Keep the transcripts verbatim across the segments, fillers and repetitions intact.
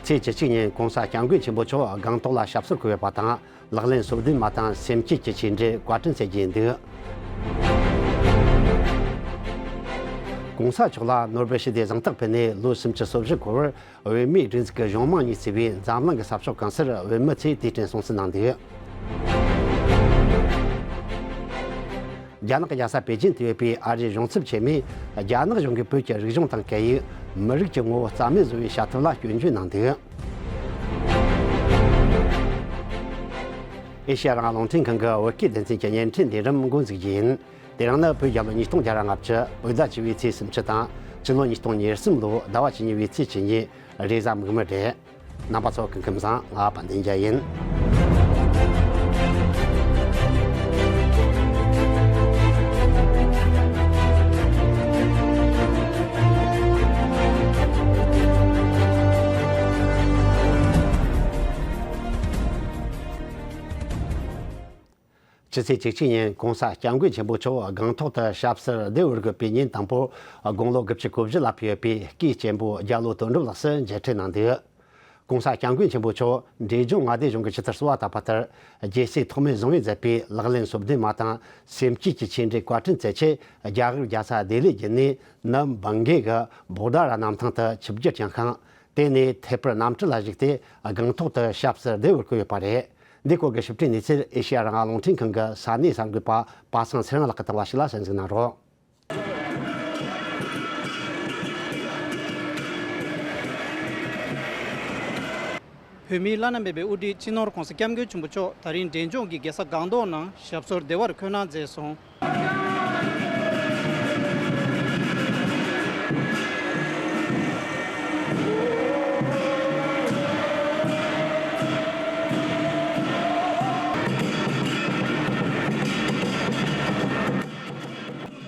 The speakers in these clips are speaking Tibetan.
ཚེས་བཅུ་གཅིག་ཉིན་༸གོང་ས་༸སྐྱབས་མགོན་ཆེན་པོ་མཆོག་སྒང་ཏོག་ལ་ཞབས་སོར་བཀོད་ཡོད་པ་དང་། ལག་ལེན་སོ་བདུན་མ་དང་སེམས་བསྐྱེད་ཀྱི་ཆོས་འབྲེལ་བཀའ་དྲིན་སྩལ་རྒྱུ་ཡིན་འདུག༸གོང་ས་མཆོག་ལ་ནོ་སྦེལ་ཞི་བདེའི་གཟེངས་རྟགས་ཕུལ་ནས་ལོ་སུམ་ཅུ་སོ་བཞི་འཁོར་བར། བོད་མིའི་སྒྲིག་འཛུགས་ཀྱི་གཞུང་མང་གཉིས་གཙོས་པའི་འཛམ་གླིང་གི་ས་ཕྱོགས་གང་སར་བོད་མི་ཚོས་དུས་དྲན་སྲུང་བརྩི་གནང་འདུག་རྒྱ་ནག་གི་རྒྱལ་ས་པེ་ཅིན་དུ་ཡོད་པའི་ཨ་རིའི་གཞུང་ཚབ་ཆེན་མོས་རྒྱ་ནག་གཞུང་གིས་བོད་ཀྱི་རིག་གཞུང་དང་སྐད་ཡིག་མི་རིགས་ཀྱི་ངོ་བོ་རྩ་མེད་བཟོ་བའི་བྱ་ཐབས་ལ་སྐྱོན་བརྗོད་གནང་འདུག་ཨེ་ཤེ་ཡ་རང་དབང་རླུང་འཕྲིན་ཁང་གི་བོད་སྐད་སྡེ་ཚན་གྱི་བརྙན་འཕྲིན་འདི་རིམ་འགོ་འཛུགས་རྒྱུ་ཡིན། དེ་རིང་ནི་བོད་རྒྱལ་ལོ་ཉིས་སྟོང་བརྒྱ་དང་ལྔ་བཅུ་བོད་ཟླ་བཅུ་བའི་ཚེས་སུམ་ཅུ་དང་། སྤྱི་ལོ་ཉིས་སྟོང་ཉེར་གསུམ་ལོ་ཟླ་བ་བཅུ་གཉིས་པའི་ཚེས་བཅུ་གཉིས། རེས་གཟའ་མིག་དམར་རེད། རྣམ་པ་ཚོ་སྐུ་ཁམས་བཟང་། ང་དཔལ་ལྡན་རྒྱལ་ཡིན། ཕྱི་ཚེས་བཅུ་གཅིག་ཉིན་༸གོང་ས་༸སྐྱབས་མགོན་ཆེན་པོ་མཆོག་སྒང་ཏོག་ཏུ་ཞབས་སོར་བདེ་བར་འགོད་པའི་ཉིན་དང་པོར། དགུང་ལོ་དགུ་བཅུ་གོ་བཞི་ལ་ཕེབས་ཡོད་པའི་སྐུའི་གཅེན་པོ་རྒྱ་ལོ་དོན་གྲུབ་ལགས་སུ་མཇལ་འཕྲད་གནང་འདུག ༸གོང་ས་༸སྐྱབས་མགོན་ཆེན་པོ་མཆོག་འབྲས་ལྗོངས་མངའ་སྡེ་གཞུང་གི་ཆེས་མཐོའི་གསོལ་བ་བཏབ་པ་ལྟར། རྒྱལ་སྲས་ཐོགས་མེད་བཟང་པོས་མཛད་པའི་ལག་ལེན་སོ་བདུན་མ་དང་སེམས་བསྐྱེད་ཀྱི་ཆོས་འབྲེལ་བཀའ་དྲིན་སྩལ་ཆེད། རྒྱ་གར་རྒྱལ་ས་ལྡི་ལིར་བརྒྱུད་ནས་ནི་བང་གེ་གི་བྷོ་དྷ་ར་གནམ་ཐང་དུ་ཆིབས་བསྒྱུར་བསྐྱངས་ཤིང་། དེ་ནས་ཐད་པར་གནམ་གྲུ་ལ་བཞུགས་ཏེ་སྒང་ཏོག་ཏུ་ཞབས་སོར་བདེ་བར་བཀོད་ཡོད་པ་རེད། འདིའི་སྐོར་གྱི་ཞིབ་ཕྲའི་གནས་ཚུལ་ཨེ་ཤེ་ཡ་རང་དབང་རླུང་འཕྲིན་ཁང་གི་ས་གནས་གསར་འགོད་པ་པ་སངས་ཚེ་རིང་ལགས་ཀྱིས་བཏང་བ་ཞིག་ལ་གསན་གཟིགས་གནང་རོགས། བོད་མིའི་བླ་ན་མེད་པའི་དབུ་ཁྲིད་སྤྱི་ནོར་༸གོང་ས་༸སྐྱབས་མགོན་ཆེན་པོ་མཆོག་ད་རིང་འབྲས་ལྗོངས་ཀྱི་རྒྱལ་ས་སྒང་ཏོག་ནང་ཞབས་སོར་བདེ་བར་འཁོད་གནང་མཛད་སོང་།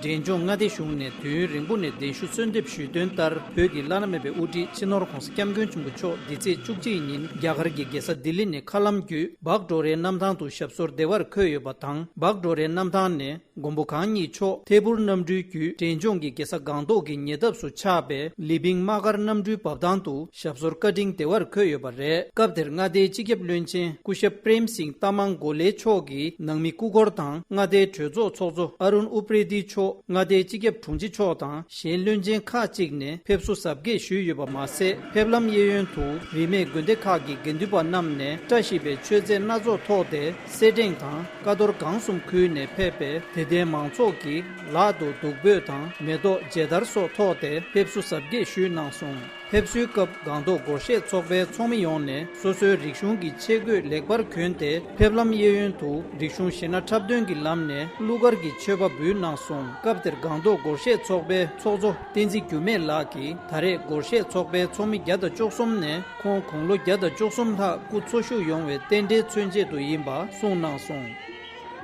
འབྲས་ལྗོངས་མངའ་སྡེ་གཞུང་ནས་དུས་ཡུན་རིང་པོ་ནས་གདན་ཞུ་གསོལ་འདེབས་ཞུས་དོན་ལྟར། བོད་ཀྱི་བླ་ན་མེད་པའི་དབུ་ཁྲིད་སྤྱི་ནོར་༸གོང་ས་༸སྐྱབས་མགོན་ཆེན་པོ་མཆོག་འདི་ཚེས་བཅུ་གཅིག་ཉིན་རྒྱ་གར་གྱི་རྒྱལ་ས་ལྡི་ལི་ནས་མཁའ་ལམ་བརྒྱུད་བག་གྲོ་རའི་གནམ་ཐང་དུ་ཞབས་སོར་བདེ་བར་འཁོད་ཡོད་པ་དང་། བག་གྲོ་རའི་གནམ་ཐང་ནས་མགོན་པོ་གང་ཉིད་མཆོག་ཐད་འཕུར་གནམ་གྲུའི་བརྒྱུད་འབྲས་ལྗོངས་ཀྱི་རྒྱལ་ས་སྒང་ཏོག་གི་ཉེ་འདབས་སུ་ཆགས་པའི་ལི་ཕིང་དམག་སྒར་གནམ་གྲུའི་འབབ་ཐང་དུ་ཞབས་སོར་བཀའ་དྲིན་བདེ་བར་འཁོད་ཡོད་པ་རེད། སྐབས་དེར་མངའ་སྡེའི་སྤྱི་ཁྱབ་བློན་ཆེན་སྐུ་ཞབས་པྲེམ་སིང་ཏ་མང་གོ་ལེ་མཆོག་གིས་ནང་མི་སྐུ་འཁོར་དང་མངའ་སྡེའི་གྲོས་ཚོགས་ཚོགས་གཙོ་ཨ་རུན་ཨུ་པྲེ་ཏི་མཆོག་མངའ་སྡེའི་སྤྱི་ཁྱབ་དྲུང་ཆེ་མཆོག་དང་གཞན་བློན་ཆེན་ཁག་ཅིག་ནས་ཕེབས་བསུ་གཟབ་རྒྱས་ཞུས་ཡོད་པ་མ་ཟད། ཕེབས་ལམ་གཡས་གཡོན་དུ་རིས་མེད་དགོན་སྡེ་ཁག་གི་དགེ་འདུན་པ་རྣམས་ནས་བཀྲ་ཤིས་པའི་མཆོད་རྫས་སྣ་ཚོགས་ཐོགས་ཏེ་སེར་ཕྲེང་དང་ཀ་རྡོར་གང་གསུམ་ཁུར་ནས་ཕེབས་པས། དད་ལྡན་མང་ཚོགས་ཀྱིས་ལག་ཏུ་བདུག་སྤོས་དང་མེ་ཏོག་མཇལ་དར་སོགས་ཐོགས་ཏེ་ཕེབས་བསུ་གཟབ་རྒྱས་ཞུས་གནང་སོང་། ཕེབས་བསུའི་སྐབས་སྒང་ཏོག་སྒོར་གཞས་ཚོགས་པའི་ཚོགས་མི་ཡོངས་ནས་སོ་སོའི་རིག་གཞུང་གི་ཆས་གོས་ལེགས་པར་གྱོན་ཏེ། ཕེབས་ལམ་གཡས་གཡོན་དུ་རིག་གཞུང་གཞས་སྣ་འཁྲབ་སྟོན་གྱི་ལམ་ནས་གླུ་གར་གྱི་མཆོད་པ་འབུལ་གནང་སོང་། སྐབས་དེར་སྒང་ཏོག་སྒོར་གཞས་ཚོགས་པའི་ཚོགས་གཙོ་བསྟན་འཛིན་འགྱུར་མེད་ལགས་ཀྱིས། ད་རེས་སྒོར་གཞས་ཚོགས་པའི་ཚོགས་མི་བརྒྱ་དང་བཅུ་གསུམ་ནས་ཁོང་དགུང་ལོ་བརྒྱ་དང་བཅུ་གསུམ་ལྷག་སྐུ་འཚོ་བཞུགས་ཡོང་བའི་རྟེན་འབྲེལ་མཚོན་ཆེད་དུ་ཡིན་པ་གསུངས་གནང་སོང་།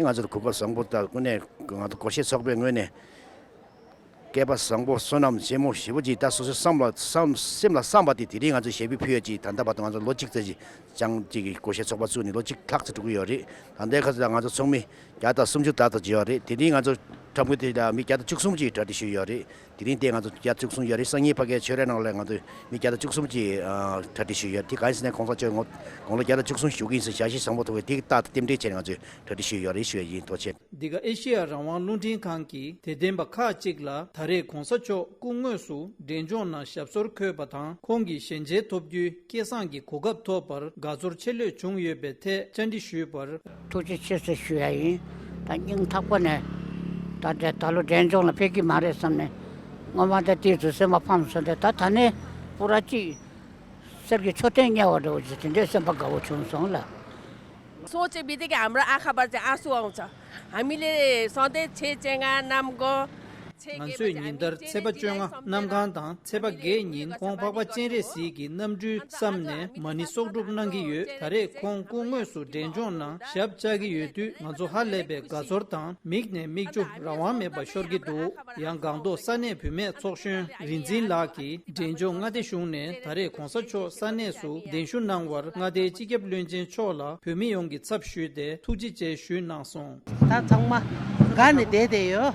ང་ཚོར་གོ་སྐབས་བཟང་པོ་དང་། དངོས་གནས་ང་ཚོ་སྒོར་གཞས་ཚོགས་པའི་ངོས་ནས་སྐལ་པ་བཟང་པོ་བསོད་ནམས་ཆེན་མོ་ཞེ་པོ་ཅིག་ད་སོ་སོའི་བསམ་ལ་བསམ་སེམས་ལ་བསམ་པ་དེ་དེ་རིང་ང་ཚོས་ཞལ་འབུལ་ཕུལ་ཡ་ཅིག་ད་ལྟ་བར་དུ་ང་ཚོ་ལོ་གཅིག་ཙམ་ཅིག་ཅང་ཅིག་གི་སྒོར་གཞས་ཚོགས་པ་བཙུགས་ནས་ལོ་གཅིག་ལྷག་ཙམ་འགྲོ་གི་ཡོད་རེད། ད་ལྟའི་ཁ་ཚ་ང་ཚོ་ཚོགས་མི་བརྒྱ་དང་སུམ་ཅུ་ལྷག་ཙམ་ཅིག་ཡོད་རེད། དེ་རིང་ང་ཚོ་འཁྲབ་མཁན་དེ་ལ་མི་བརྒྱ་དང་བཅུ་གསུམ་ཅིག་གྲ་སྒྲིག་ཞུས་ཡོད་རེད། དེ་རིང་དེ་ང་ཚོ་བརྒྱ་དང་བཅུ་གསུམ་ཡོད་རེད། སང་ཉིན་ཕ་གིའི་ཆོས་རའི་ནང་ལ་ང་ཚོ་མི་བརྒྱ་དང་བཅུ་གསུམ་ཅིག་ཨ་གྲ་སྒྲིག་ཞུས་ཡོད་རེད། དེ་གང་ཡིན་ཟེར་ན་༸གོང་ས་མཆོག་ངོ་དགུང་ལོ་བརྒྱ་དང་བཅུ་གསུམ་བཞུགས་ཀྱི་ཡིན་ཟེར་ཞལ་བཞེས་བཟང་པོ་ཐོབ་པའི་དེ་རྟག་ཏུ་རྟེན་འབྲེལ་བྱས་ནས་ང་ཚོས་གྲ་སྒྲིག་ཞུས་ཡོད་རེད། ཞུ་ཡ་ཡིན། ཐུགས་རྗེ་ཆེ། འདི་ག་ཨེ་ཤེ་ཡ་རང་དབང་རླུང་འཕྲིན་ཁང་གིས་དད་ལྡན་པ་ཁག་ཅིག་ལ་ད་རེས་༸གོང་ས་མཆོག་སྐུ་དངོས་སུ་འབྲས་ལྗོངས་ནང་ཞབས་སོར་འཁོད་པ་དང་། ཁོང་གི་ཞལ་མཇལ་ཐོབ་རྒྱུའི་སྐལ་བཟང་གི་གོ་སྐབས་ཐོབ་པར་དགའ་ཚོར་ཆེ་ལོས་བྱུང་ཡོད་པའི་ཐད་བཅར་འདྲི་ཞུས་པར། ཐུགས་རྗེ་ཆེ་ཟེར་ཞུ་ཡ་ཡིན། ད་སྙིང་ཐག་པ་ནས་ད་འདྲ་ད་ལོ་འབྲས་ལྗོངས་ལ་ཕེབས་ཀྱི་མ་རེད་བསམ་ནས་སྔོན་མ་ད་དེ་ཚོ་སེམས་པ་ཕམ་སོང་སྟེ། ད་ད་ནས་པུ་ར་ཅིག་གསེར་གྱི་མཆོད་རྟེན་བརྙེས་པ་འདྲ་བོ་ཅིག་དེ་འདྲའི་སེམས་པ་དགའ་བོ་བྱུང་སོང་ལ། सोचे भी थे कि हाम्रो आँखा पर्छ आँसु आउँछ। हामीले सधैँ छे चेगा नामको ང་ཚོས་ཉིན་ལྟར་ཚེས་པ་བཅོ་ལྔ་གནམ་གང་དང་ཚེས་པ་བརྒྱད་ཉིན་ཁོང་འཕགས་པ་སྤྱན་རས་གཟིགས་ཀྱི་རྣམ་སྤྲུལ་བསམ་ནས་མ་ཎི་གསོག་སྒྲུབ་གནང་གི་ཡོད། ད་རེས་ཁོང་སྐུ་དངོས་སུ་འབྲས་ལྗོངས་ནང་ཞབས་བཅགས་ཀྱི་ཡོད་དུས་ང་ཚོ་ཧ་ལས་པའི་དགའ་ཚོར་དང་མིག་ནས་མིག་ཆུ་རང་དབང་མེད་པར་ཤོར་གྱི་འདུག་ཡང་སྒང་ཏོག་ས་གནས་བུད་མེད་ཚོགས་གཞོན་རིག་འཛིན་ལགས་ཀྱིས་འབྲས་ལྗོངས་མངའ་སྡེ་གཞུང་ནས་ད་རེས་༸གོང་ས་མཆོག་ས་གནས་སུ་གདན་ཞུ་གནང་བར་མངའ་སྡེའི་སྤྱི་ཁྱབ་བློན་ཆེན་མཆོག་ལ་བོད་མི་ཡོངས་ཀྱི་ཚབ་ཞུས་ཏེ་ཐུགས་རྗེ་ཆེ་ཞུས་གནང་སོང་། ད་ཚང་མ་དགའ་ནས་བསྡད་བསྡད་ཡོད།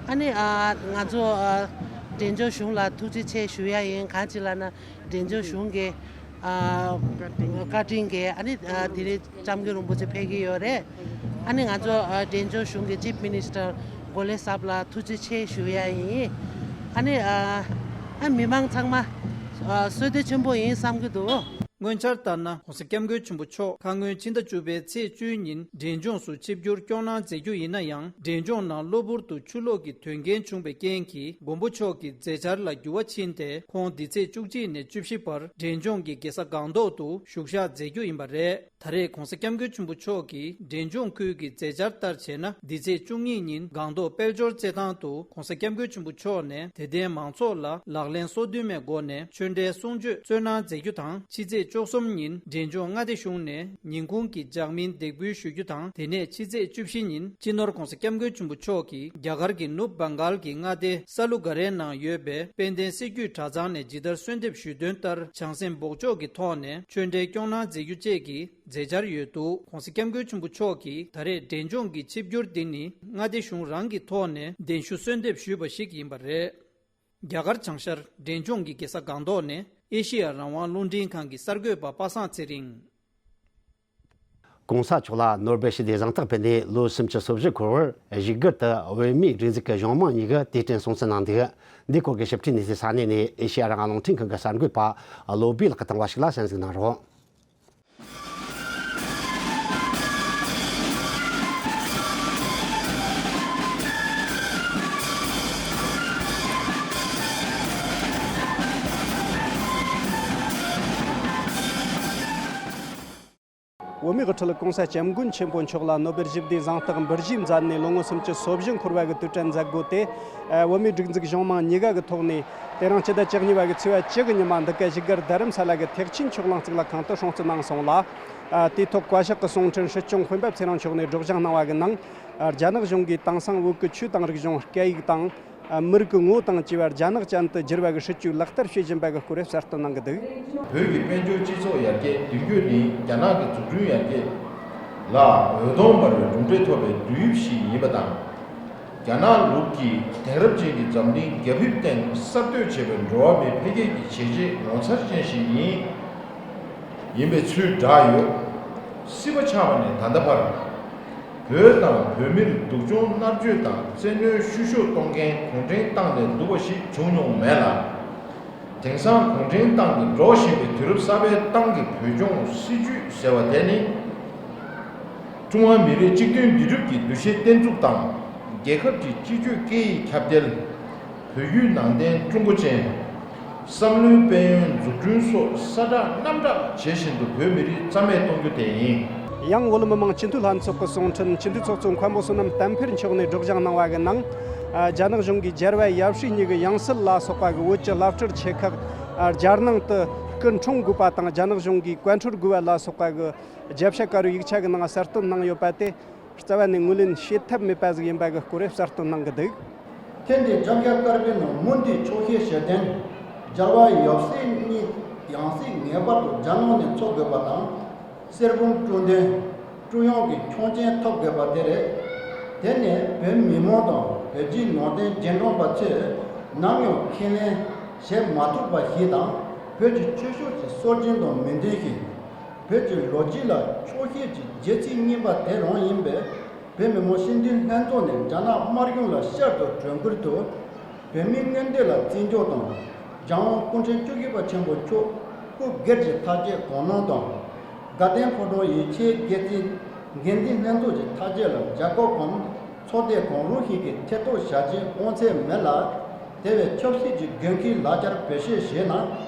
ཨ་ནི་ཨ་ང་ཚོ་ཨ་འབྲས་ལྗོངས་གཞུང་ལ་ཐུགས་རྗེ་ཆེ་ཞུ་ཡ་ཡིན། གང་ཅི་ལབ་ན་འབྲས་ལྗོངས་གཞུང་གིས་ ཨ། བཀའ་དྲིན་གྱིས་ཨ་ནི་ཨ་དེ་རིང་སྐྱབས་མགོན་རིན་པོ་ཆེ་ཕེབས་ཀྱི་ཡོད་རེད། ཨ་ནི་ང་ཚོ་ཨ་འབྲས་ལྗོངས་གཞུང་གི་ཅིབ་མི་ནི་སི་ཊར་གོ་ལེ་སབ་ལ་ཐུགས་རྗེ་ཆེ་ཞུ་ཡ་ཡིན། ཨ་ནི་ཨ་ཨ་མི་མང་ཚང་མ་ཨ་བསོད་བདེ་ཆེན་པོ་ཡིན་བསམ་གྱི་འདུག། སྔོན་འཆར་ལྟར་ན། ྋགོང་ས་ྋསྐྱབས་མགོན་ཆེན་པོ་མཆོག་ཁ་སྔོན་ཕྱི་ཟླ་བཅུ་པའི་ཚེས་བཅུའི་ཉིན་འབྲས་ལྗོངས་སུ་ཆིབས་བསྒྱུར་སྐྱོང་གནང་མཛད་རྒྱུ་ཡིན་ན་ཡང་། འབྲས་ལྗོངས་ནང་གློ་བུར་དུ་ཆུ་ལོག་གི་དོན་རྐྱེན་བྱུང་བའི་རྐྱེན་གྱིས། མགོན་པོ་མཆོག་གི་མཛད་འཆར་ལ་འགྱུར་བ་ཕྱིན་ཏེ། ཁོང་འདི་ཚེས་བཅུ་གཅིག་ནས་བཅུ་བཞི་བར་འབྲས་ལྗོངས་ཀྱི་རྒྱལ་ས་སྒང་ཏོག་ཏུ་བཞུགས་ཞག་མཛད་རྒྱུ་ཡིན་པ་རེད། ད་རེས་ྋགོང་ས་ྋསྐྱབས་མགོན་ཆེན་པོ་མཆོག་གིས་འབྲས་ལྗོངས་ཁུལ་གྱི་མཛད་འཆར་ལྟར་བྱས་ན། འདི་ཚེས་བཅུ་གཉིས་ཉིན་སྒང་ཏོག་དཔལ་འབྱོར་རྩེད་ཐང་དུ་ྋགོང་ས་ྋསྐྱབས་མགོན་ཆེན་པོ་མཆོག་ནས་དད་ལྡན་མང་ཚོགས་ལ་ལག་ལེན་སོ་བདུན་མའི་སྒོ་ནས་ཆོས་འབྲེལ་གསུང་ཆོས་སྩོལ་གནང་མཛད་རྒྱུ་དང་། ཕྱི་ཚེས་བཅུ་གསུམ་ཉིན་འབྲས་ལྗོངས་མངའ་སྡེ་གཞུང་ནས་ཉིན་གུང་གི་ལྗགས་སྨིན་འདེགས་འབུལ་ཞུ་རྒྱུ་དང་། དེ་ནས་ཕྱི་ཚེས་བཅུ་བཞི་ཉིན་སྤྱི་ནོར་༧གོང་ས་༧སྐྱབས་མགོན་ཆེན་པོ་མཆོག་གིས་རྒྱ་གར་གྱི་ནུབ་བྷང་གཱལ་གྱི་མངའ་སྡེ་ས་ལུ་ག་རའི་ནང་ཡོད་པའི་དཔལ་ལྡན་སྲིད་བརྒྱུད་གྲྭ་ཚང་ནས་ཇི་ལྟར་གསོལ་འདེབས་ཞུས་དོན་ལྟར་བྱང་སེམས་འབོགས་ཆོག་གི་ཐོག་ནས་ཆོས་འབྲེལ་སྐྱོང་གནང་མཛད་རྒྱུ་བཅས་ཀྱི་མཛད་འཆར་ཡོད་འདུག། ྋགོང་ས་ྋསྐྱབས་མགོན་ཆེན་པོ་མཆོག་གིས་ད་རེས་འབྲས་ལྗོངས་ཀྱི་ཆིབས་བསྒྱུར་འདི་ནི་མངའ་སྡེ་གཞུང་རང་གི་ཐོག་ནས་གདན་ཞུ་གསོལ་འདེབས་ཞུས་པ་ཞིག་ཡིན་པ་རེད། རྒྱ་གར་བྱང་ཤར་འབྲས་ལྗོངས་ཀྱི་རྒྱལ་ས་སྒང་ཏོག་ནས་ཨེ་ཤེ་ཡ་རང་དབང་རླུང་འཕྲིན་ཁང་གི་གསར་འགོད་པ་པ་སངས་ཚེ་རིང་། ྋགོང་ས་མཆོག་ལ་ནོ་སྦེལ་ཞི་བདེའི་གཟེངས་རྟགས་ཕུལ་ནས་ལོ་སུམ་ཅུ་སོ་བཞི་འཁོར་བར་བཞུགས་སྒར་དུ་བོད་མིའི་སྒྲིག་འཛུགས་ཀྱི་གཞུང་མང་གཉིས་ཀྱིས་དུས་དྲན་སྲུང་བརྩི་གནང་འདུག། འདིའི་སྐོར་གྱི་ཞིབ་ཕྲའི་གནས་ཚུལ་ས་གནས་ནས་ཨེ་ཤེ་ཡ་རང་དབང་རླུང་འཕྲིན་ཁང་གི་གསར་འགོད་པ་བློ་བྷེ་ལགས་ཀྱིས་བཏང་བ་ཞིག་ལ་གསན་གཟིགས་གནང་རོགས། བོད་མིའི་དབུ་ཁྲིད་ྋགོང་ས་ྋསྐྱབས་མགོན་ཆེན་པོ་མཆོག་ལ་ནོ་སྦེལ་ཞི་བདེའི་གཟེངས་རྟགས་འབུལ་བཞེས་མཛད་ནས་ལོ་ངོ་སུམ་ཅུ་སོ་བཞི་འཁོར་བ་གི་དུས་དྲན་མཛད་སྒོ་དེ། ཨ། བོད་མིའི་སྒྲིག་འཛུགས་གཞུང་མང་གཉིས་ཀ་གི་ཐོག་ནས་དེ་རིང་སྤྱི་ཟླ་བཅུ་གཉིས་པ་གི་ཚེས་པ་བཅུ་གི་ཉི་མ་འདི་ག་བཞུགས་སྒར་རྡ་རམ་ས་ལ་གི་ཐེག་ཆེན་ཆོས་གླིང་གཙུག་ལག་ཁང་དུ་སྲུང་བརྩི་གནང་སོང་ལ། ཨ། དེའི་ཐོག་བཀའ་ཤག་གི་གསུང་འཕྲིན་སྲིད་སྐྱོང་སྤེན་པ་ཚེ་རིང་མཆོག་ནས་སྒྲོག་སྦྱང་གནང་བ་གི་ནང་། ཨ། རྒྱ་ནག་གཞུང་གིས་དེང་སང་བོད་ཀྱི་ཆོས་དང་རིག་གཞུང་། སྐད་ཡིག་དང་། ཨ། མི་རིགས་ཀྱི་ངོ་བོ་དང་བཅས་པ་རྒྱ་ནག་ཅན་དུ་བསྒྱུར་བ་གི་སྲིད་ཇུས་ལག་བསྟར་བྱེད་བཞིན་པ་གི་སྐོར་གསལ་སྟོན་གནང་གི་འདུག། བོད་ཀྱི་དཔལ་འབྱོར་སྤྱི་ཚོགས་ཡར་རྒྱས་མདུན་སྐྱོད་ནི་རྒྱ་ནག་གི་འཛུགས་སྐྲུན་ཡར་རྒྱས་ལ་འོད་སྟོང་འབར་བའི་གྲུབ་འབྲས་ཐོབ་པའི་བསྡུར་དབྱིབས་ཤིག་ཡིན་པ་དང་། རྒྱ་ནག་ལུགས་ཀྱི་དེང་རབས་ཅན་གྱི་འཛམ་གླིང་རྒྱ་ཕིབས་སྟེང་གསར་གཏོད་བྱས་པའི་འགྲོ་བ་མིའི་འཕེལ་རྒྱས་ཀྱི་བྱས་རྗེས་ངོ་མཚར་ཅན་ཞིག་ཡིན། ཡིན་པའི་ཚུལ་བསྒྲགས་ཡོད། སྲིད་པ་ཆགས་པ་ནས་ད་ལྟ་བར། བོད་དང་བོད་མིར་སྡུག་སྦྱོང་མནར་གཅོད་དང་བཙན་གནོན་བཤུ་གཞོག་གཏོང་མཁན་གུང་ཁྲན་ཏང་ལས་སྡུག་པ་ཞིག་བྱུང་མྱོང་མེད་ལ། དེང་སང་གུང་ཁྲན་ཏང་གིས་སྒྲོག་བཞིན་པའི་དུས་རབས་གསར་པའི་ཏང་གི་བོད་སྐྱོང་སྲིད་ཇུས་ཟེར་བ་དེ་ནི། ཀྲུང་ཧྭ་མི་རིགས་གཅིག་མཐུན་འདུས་གྲུབ་ཀྱི་འདུ་ཤེས་བརྟན་ཚུགས་དང་། རྒྱལ་ཁབ་ཀྱི་སྤྱི་སྤྱོད་སྐད་ཡིག་ཁྱབ་གདལ། བོད་བརྒྱུད་ནང་བསྟན་ཀྲུང་གོ་ཅན། བསམ་བློའི་དཔལ་ཡོན་འཛུགས་སྐྲུན་སོགས་ས་བསྒྲགས་གནམ་བསྒྲགས་བྱེད་བཞིན་དུ་བོད་མི་རིགས་རྩ་མེད་གཏོང་རྒྱུ་དེ་ཡིན། ཡང་བོད་མི་མང་སྤྱི་འཐུས་ལྷན་ཚོགས་ཀྱི་གསུང་འཕྲིན་སྤྱི་འཐུས་ཚོགས་གཙོ་མཁན་པོ་བསོད་ནམས་བསྟན་འཕེལ་མཆོག་ནས་སྒྲོག་སྦྱང་གནང་བ་གི་ནང་། ཨ། རྒྱ་ནག་གཞུང་གིས་རྒྱལ་བ་ཡབ་སྲས་གཉིས་ཀྱི་ཡང་སྲིད་ལ་སོགས་པ་གི་བོད་ཀྱི་བླ་སྤྲུལ་ཆེ་ཁག་ཨ། རྒྱལ་ནང་དུ་སྐུ་འཁྲུངས་དགོས་པ་དང་། རྒྱ་ནག་གཞུང་གིས་བཀའ་འཁྲོལ་དགོས་པ་ལ་སོགས་པ་གི་རྒྱབ་ཤ་དཀར་པོའི་ཡིག་ཆ་གི་ནང་གསལ་སྟོན་གནང་ཡོད་པ་དེ། རྩ་བ་ནས་ངོས་ལེན་བྱེད་ཐབས་མེད་པ་ཟིག་ཡིན་པ་གི་སྐོར་གསལ་སྟོན་གནང་གི་འདུག། ཐེངས་འདིའི་རྒྱབ་ཤ་དཀར་པོའི་ནང་མུ་མཐུད་ཆོག་ཤེས་བྱེད་དོན། རྒྱལ་བ་ཡབ་སྲས་གཉིས་ཡང་སྲིད་ངེས་པར་དུ་རྒྱ་ནག་ནས་འཚོགས་དགོས་པ་དང་། གསེར་བུམ་དཀྲུག་འདོན། ཀྲུང་དབྱང་གི་ཆོག་མཆན་ཐོབ་དགོས་པ་དེ་རེད། དེ་ནས་བོད་མི་མང་དང་བོད་བརྒྱུད་ནང་བསྟན་རྗེས་འབྲང་པ་ཚོས་ནམ་ཡང་ཁས་ལེན་བྱེད་མ་ཐུབ་པ་ཞིག་དང་། བོད་ཀྱི་ཆོས་ཕྱོགས་ཀྱི་སྲོལ་རྒྱུན་དང་མི་མཐུན་ཞིང་། བོད་ཀྱི་ལོ་རྒྱུས་ལ་ཆོག་ཤེས་ཀྱི་རྒྱལ་ཚིག་རྙིང་པ་དེ་རང་ཡིན་པས། བོད་མི་མང་སྤྱི་འཐུས་ལྷན་ཚོགས་ནས་རྒྱ་ནག་དམར་གཞུང་ལ་བསྐྱར་དུ་གྲོས་མགུར་དུ། བོད་མིའི་མངོན་འདོད་ལ་བརྩི་འཇོག་དང་། རྒྱལ་དབང་སྐུ་ཕྲེང་བཅུ་བཞི་པ་ཆེན་པོ་མཆོག་སྐུ་སྒེར་གྱི་ཐག་བཅད་དག་སྣང་དང་། དགའ་ལྡན་ཕོ་བྲང་ཡུལ་ཆེན་སྒེར་གྱི་འགན་འཛིན་ལྷན་ཚོགས་ཀྱི་ཐག་བཅད་ལ་རྒྱལ་ཁབ་གམ་ཚོགས་སྡེ་གང་རུང་ཞིག་གིས་ཐེ་གཏོགས་བྱ་རྒྱུའི་དབང་ཚད་མེད་ལ། དེ་བས་ཆབ་སྲིད་ཀྱི་འགན་འཁྱེར་ལག་བསྟར་བེད་སྤྱོད་བྱས་ན།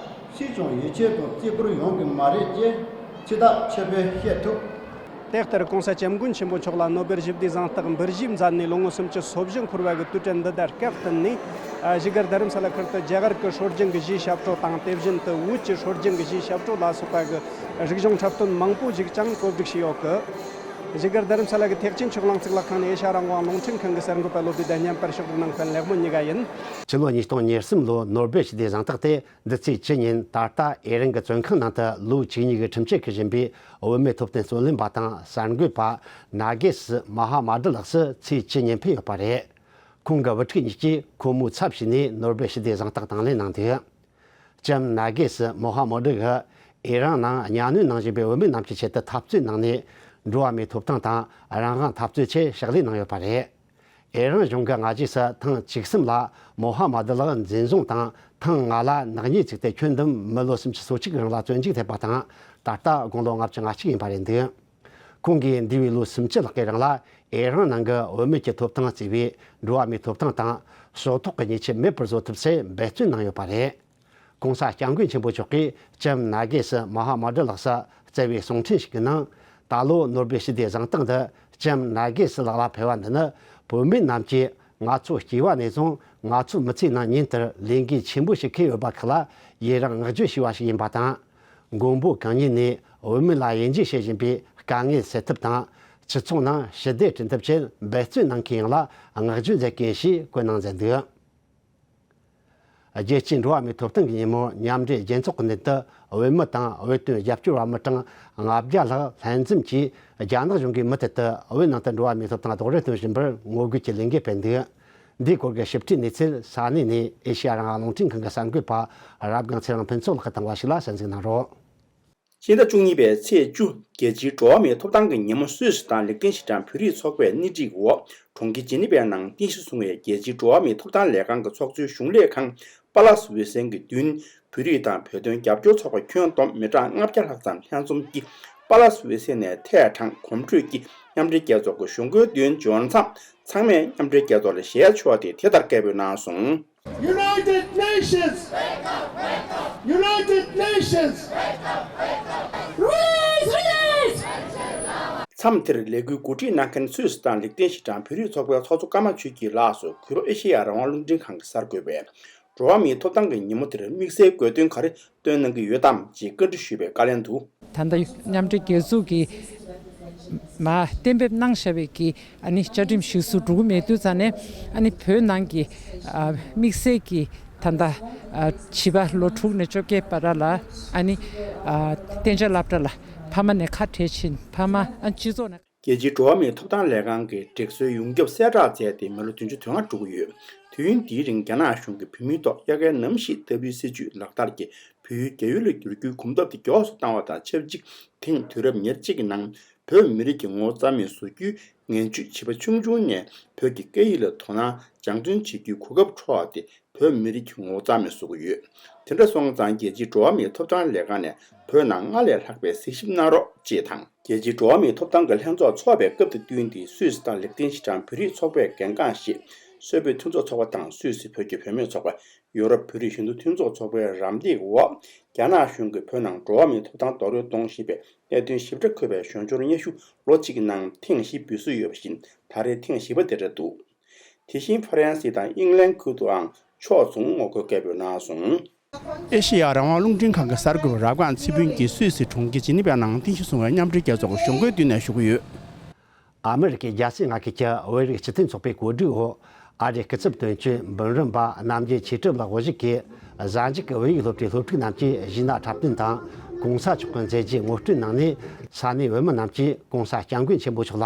སུས་ཀྱང་ཡིད་ཆེས་དང་བརྩི་བཀུར་ཡོང་གི་མ་རེད་ཅེས་ཚིག་ཐག་ཆོད་པོས་བཤད་ཐུབ། དེ་ལྟར་ྋགོང་ས་ྋསྐྱབས་མགོན་ཆེན་པོ་མཆོག་ལ་ནོ་སྦེལ་ཞི་བདེའི་གཟེངས་རྟགས་འབུལ་བཞེས་མཛད་ནས་ལོ་ངོ་སུམ་ཅུ་སོ་བཞི་འཁོར་བ་གི་དུས་དྲན་འདི་དང་སྐབས་བསྟུན་ནས། ཨ། བཞུགས་སྒར་རྡ་རམ་ས་ལ་ཁུལ་དུ་རྒྱ་གར་གྱི་སྲོལ་རྒྱུན་གྱི་གཞས་ཞབས་བྲོ་དང་། དེ་བཞིན་དུ་བོད་ཀྱི་སྲོལ་རྒྱུན་གྱི་གཞས་ཞབས་བྲོ་ལ་སོགས་པ་གི་རིག་གཞུང་འཁྲབ་སྟོན་མང་པོ་ཞིག་ཀྱང་གོ་སྒྲིག་བྱས་ཡོད་གི། བཞུགས་སྒར་རྡ་རམ་ས་ལ་གི་ཐེག་ཆེན་ཆོས་གླིང་གཙུག་ལག་ཁང་ནས་ཨེ་ཤ་ཡ་རང་དབང་རླུང་འཕྲིན་ཁང་གི་གསར་འགོད་པ་བློ་བདེ་བདེ་མཉམ་པར་ཕྱོགས་སྒྲིག་གནང་མཁན་ལེགས་མོ་གཉིས་ཀ་ཡིན། ཕྱི་ལོ་ཉིས་སྟོང་ཉེར་གསུམ་ལོའི་ནོ་སྦེལ་ཞི་བདེའི་གཟེངས་རྟགས་དེ། འདི་ཚེས་བཅུ་ཉིན་ད་ལྟ་ཨེ་རན་གྱི་བཙོན་ཁང་ནང་དུ་ལོ་བཅུ་གཉིས་ཀྱི་ཁྲིམས་ཆད་ཀྱིས་བཞེས་པའི་བུད་མེད་ཐོབ་ཐང་རྩོད་ལེན་པ་དང་གསར་འགོད་པ་ནཱ་གེ་སི་མ་ཧཱ་མ་ཏི་ལགས་སུ་ཚེས་བཅུ་ཉིན་ཕེབས་ཡོད་པ་རེད། ཁོང་གི་བུ་ཕྲུག་གཉིས་ཀྱིས་ཁོ་མོའི་ཚབ་བྱས་ནས་ནོ་སྦེལ་ཞི་བདེའི་གཟེངས་རྟགས་དང་ལེན་གནང་འདུག། ལྕམ་ནཱ་གེ་སི་མོ་ཧ་མོ་ཏི་གིས་ ཨེ་རན་ནང་གཉའ་གནོན་གནང་བཞིན་པའི་བུད་མེད་རྣམས་ཀྱི་ཆེད་དུ་འཐབ་རྩོད་གནང་ནས། འགྲོ་བ་མིའི་ཐོབ་ཐང་དང་རང་དབང་འཐབ་རྩོད་ཆེད་ཕྱག་ལས་གནང་ཡོད་པ་རེད། ཨེ་རན་གཞུང་གི་སྔ་རྗེས་སུ་ཐེངས་བཅུ་གསུམ་ལ་མོ་ཧ་མ་དི་ལགས་འཛིན་བཟུང་དང་། ཐེངས་ལྔ་ལ་ནག་ཉེས་བཙུགས་ཏེ། ཁྱོན་བསྡོམས་མི་ལོ་སུམ་ཅུ་སོ་གཅིག་གི་རིང་ལ་བཙོན་འཇུག་ཐེབས་པ་དང་། ད་ལྟ་དགུང་ལོ་ལྔ་བཅུ་ང་གཅིག་ཡིན་པ་རེད་འདུག་ཁོང་གིས་འདས་པའི་ལོ་སུམ་ཅུ་ལྷག་གི་རིང་ལ་ཨེ་རན་ནང་གི་བུད་མེད་ཀྱི་ཐོབ་ཐང་གཙོས་པའི་འགྲོ་བ་མིའི་ཐོབ་ཐང་དང་། ཕྱོགས་གཏོགས་ཀྱི་ཉེས་ཆད་མེད་པར་བཟོ་ཐུབ་སའི་འབད་བརྩོན་གནང་ཡོད་པ་རེད། ྋགོང་ས་ྋསྐྱབས་མགོན་ཆེན་པོ་མཆོག་གིས་ལྕམ་ནར་གི་སི་མོ་ཧ་མ་ཏི་ལགས་སུ་བསྩལ་བའི་གསུང་འཕྲིན་ཞིག་གི་ནང་། ད་ལོ་ནོ་སྦེལ་ཞི་བདེའི་གཟེངས་རྟགས་འདི་ལྕམ་ནར་གི་སི་ལགས་ལ་ཕུལ་བ་འདི་ནི། བུད་མེད་རྣམས་ཀྱིས་ང་ཚོ་སྐྱེས་པ་ནས་བཟུང་ང་ཚོའི་མི་ཚེའི་ནང་ཉིན་ལྟར་ལས་འགན་ཆེན་པོ་ཞིག་འཁུར་ཡོད་པ་ཁག་ལ་ཡི་རང་བསྔགས་བརྗོད་ཞུས་པ་ཞིག་ཡིན་པ་དང་། མགོན་པོ་གང་ཉིད་ནས་བུད་མེད་ལ་དབྱེ་འབྱེད་བྱེད་བཞིན་པའི་དཀའ་ངལ་སེལ་ཐབས་དང་། སྤྱི་ཚོགས་ནང་ཞི་བདེ་བསྐྲུན་ཐབས་ཆེད་འབད་བརྩོན་གནང་མཁན་ཡོངས་ལ་བསྔགས་བརྗོད་མཛད་མཁན་ཞེས་བཀོད་གནང་མཛད་འདུག་རྒྱལ་སྤྱིའི་འགྲོ་བ་མིའི་ཐོབ་ཐང་གི་ཉིན་མོར་མཉམ་འབྲེལ་རྒྱལ་ཚོགས་ཀྱི་མདུན་དུ། བུད་མེད་དང་བོད་དོན་རྒྱབ་སྐྱོར་བ་མི་གྲངས་ལྔ་བརྒྱ་ལྷག་ལྷན་འཛོམས་ཀྱིས། རྒྱ་ནག་གཞུང་གིས་མུ་མཐུད་དུ་བོད་ནང་དུ་འགྲོ་བ་མིའི་ཐོབ་ཐང་རྡོག་རོལ་གཏོང་བཞིན་པར་ངོ་རྒོལ་གྱི་ལས་འགུལ་སྤེལ་འདུག་འདིའི་སྐོར་གྱི་ཞིབ་ཕྲའི་གནས་ཚུལ་ས་གནས་ནས་ཨེ་ཤེ་ཡ་རང་དབང་རླུང་འཕྲིན་ཁང་གི་གསར་འགོད་པ་རབ་སྒང་ཚེ་རིང་ཕུན་ཚོགས་ལགས་ཀྱིས་བཏང་བ་ཞིག་ལ་གསན་གཟིགས་གནང་རོགས། སྤྱི་ཟླ་བཅུ་གཉིས་པའི་ཚེས་བཅུ། རྒྱལ་སྤྱིའི་འགྲོ་བ་མིའི་ཐོབ་ཐང་གི་ཉིན་མོ་སུད་སི་དང་ལིག་ཏེན་ཤི་ཏན་བོད་རིགས་ཚོགས་པས་སྣེ་ཁྲིད་འོག་གྲོང་ཁྱེར་ཇི་ནི་ཝའི་ནང་རྟེན་གཞི་བཟུང་བའི་རྒྱལ་སྤྱིའི་འགྲོ་བ་མིའི་ཐོབ་ཐང་ལས་ཁང་གི་ཚོགས་གཙོའི་གཞུང་ལས་ཁང་པ་ལ་སི་ཝེ་སན་གྱི་མདུན། བོད་རིགས་དང་བོད་དོན་རྒྱབ་སྐྱོར་ཚོགས་པ་ཁྱོན་བསྡོམས་མི་གྲངས་ལྔ་བརྒྱ་ལྷག་ཙམ་ལྷན་འཛོམས་ཀྱིས་པ་ལ་སི་ཝེ་སན་ནས་ཐད་དྲངས་གོམ་བགྲོད་ཀྱིས་མཉམ་འབྲེལ་རྒྱལ་ཚོགས་ཀྱི་གཞུང་སྒོའི་མདུན་འབྱོར་མཚམས། ཚང་མས་མཉམ་འབྲེལ་རྒྱལ་ཚོགས་ལ་ཞལ་ཕྱོགས་ཏེ་དེ་ལྟར་སྐད་འབོད་གནང་སོང་། United Nations! United Nations! Release! Release! མཚམས་དེར་ལས་འགུལ་གོ་སྒྲིག་གནང་མཁན་སུད་སི་དང་ལིག་ཏེན་ཤི་ཏན་བོད་རིགས་ཚོགས་པའི་ཚོགས་གཙོ་ཀརྨ་ཆོས་སྐྱིད་ལགས་སུ་གུས་པ་ཨེ་ཤེ་ཡ་རང་དབང་རླུང་འཕྲིན་ཁང་གི་གསར་འགོད་པས། འགྲོ་བ་མིའི་ཐོབ་ཐང་གི་ཉིན་མོ་དེར་དམིགས་བསལ་དགོས་དོན་ག་རེ་བཏོན་གནང་གི་ཡོད་དམ་ཅེས་བཀའ་འདྲི་ཞུས་པའི་བཀའ་ལན་དུ། ད་ལྟ་མཉམ་འབྲེལ་རྒྱལ་ཚོགས་ཀྱིས་མ་གཏན་འབེབས་གནང་བཞག་པའི་གི་ཨ་ནི་བཅའ་ཁྲིམས་གཞིར་བཟུང་འགྲོ་གི་མེད་དུས་ཙང་ནས། ཨ་ནི་བོད་ནང་གི་ཨ་དམིགས་བསལ་གྱི་ད་ལྟ་ཨ་བྱིས་པ་ལོ་དྲུག་ནས་བཅོ་བརྒྱད་བར་ལ་ཨ་ནི་ཨ་གཏན་འཇགས་སློབ་གྲྭ་ལ་ཕ་མ་ནས་ཁ་བྲལ་ཕྱིན། ཕ་མ་ཨ་སྤྱི་ཚོགས་ནས། རྒྱལ་སྤྱིའི་འགྲོ་བ་མིའི་ཐོབ་ཐང་ལས་ཁང་གིས་སྒྲིག་སྲོལ་ཡོངས་ཁྱབ་གསལ་བསྒྲགས་མཛད་དེ་མི་ལོ་བདུན་ཅུ་དོན་ལྔ་འགྲོ་གི་ཡོད། དུས་ཡུན་འདིའི་རིང་རྒྱ་ནག་གཞུང་གིས་བོད་མིའི་ཐོག་དབྱར་ཁའི་གནམ་གཤིས་ལྟ་བུའི་སྲིད་བྱུས་ལག་བསྟར་གྱིས་བོད་ཡུལ་རྒྱ་ཡུལ་ལ་བསྒྱུར་རྒྱུའི་གོམ་སྟབས་དེ་མགྱོགས་སུ་བཏང་བ་དང་ཆབས་ཅིག་ཐེངས་དུས་རབས་ཉེར་གཅིག་གི་ནང་བོད་མི་རིགས་ཀྱི་ངོ་བོ་རྩ་མེད་བཟོ་རྒྱུའི་ངན་ཇུས་བྱིས་པ་ཆུང་ཆུང་ནས་བོད་ཀྱི་སྐད་ཡིག་ལ་དོ་སྣང་སྦྱང་བརྩོན་བྱེད་རྒྱུའི་གོ་སྐབས་འཕྲོག་པ་དེ་བོད་མི་རིགས་ཀྱི་ངོ་བོ་རྩ་མེད་བཟོ་གི་ཡོད། དེ་འདྲ་སོང་ཙང་རྒྱལ་སྤྱིའི་འགྲོ་བ་མིའི་ཐོབ་ཐང་ལས་ཁང་ནས་བོད་ནང་སྔར་ལས་ལྷག་པའི་གཟིགས་ཞིབ་གནང་རོགས་ཅེས་དང་། རྒྱལ་སྤྱིའི་འགྲོ་བ་མིའི་ཐོབ་ཐང་གི་ལྷན་ཚོགས་འཚོགས་པའི་སྐབས་དང་བསྟུན་ཏེ་སུད་སི་དང་ལིག་ཏེན་ཤི་ཏན་བོད་རིགས་ཚོགས་པས་འགན་འཁུར་བཞེས། སུད་བོད་མཐུན་ཚོགས་ཚོགས་པ་དང་སུད་སི་བོད་ཀྱི་བུད་མེད་ཚོགས་པ། ཡོ་རོབ་བོད་རིགས་ཞི་འཐུས་མཐུན་ཚོགས་ཚོགས་པའི་རམ་འདེགས་འོག་རྒྱ་ནག་གཞུང་གིས་བོད་ནང་འགྲོ་བ་མིའི་ཐོབ་ཐང་རྡོག་རོལ་གཏོང་བཞིན་པའི་གནད་དོན་ཞིབ་ཕྲ་འཁོད་པའི་ཞོར་འབྱོར་སྙན་ཞུ་ལོ་གཅིག་གི་ནང་ཐེངས་བཞི་འབུལ་སྲོལ་ཡོད་པ་བཞིན་ད་རེས་ཐེངས་བཞི་པ་དེ་རེད་འདུག་དེ་བཞིན་ཧྥ་རན་སི་དང་དབྱིན་ལན་ཁུལ་དུའང་ཕྱོགས་མཚུངས་ངོ་རྒོལ་སྐད་འབོད་གནང་སོང་། ཨེ་ཤེ་ཡ་རང་དབང་རླུང་འཕྲིན་ཁང་གི་གསར་འགོད་པ་རབ་སྒང་ཚེ་ཕུན་གྱིས་སུད་སི་གྲོང་ཁྱེར་ཇི་ནི་ཝའི་ནང་རྟེན་གཞི་བཟུང་བའི་མཉམ་འབྲེལ་རྒྱལ་ཚོགས་ཀྱི་གཞུང་སྒོའི་མདུན་ནས་ཞུ་གི་ཡོད། ཨ་མི་རི་ཀའི་རྒྱལ་སྲིད་མངའ་ཁུལ་གྱི་བོད་རིགས་སྤྱི་མཐུན་ཚོགས་པའི་གོ་སྒྲིག་འོག་ཨ་རིའི་སྐུ་ཚབ་དོན་གཅོད་འབུམ་རམས་པ་རྣམ་རྒྱལ་ཆོས་གྲུབ་ལགས་དབུ་བཞུགས་ཀྱིས། གཟའ་མཇུག་གི་བོད་ཡིག་སློབ་གྲྭའི་སློབ་ཕྲུག་རྣམས་ཀྱིས་གཞས་སྣ་འཁྲབ་སྟོན་དང་། གོང་ས་མཆོག་གི་མཛད་རྗེས་ངོ་སྤྲོད་གནང་ནས། ས་གནས་བོད་མི་རྣམས་ཀྱིས་གོང་ས་སྐྱབས་མགོན་ཆེན་པོ་མཆོག་ལ་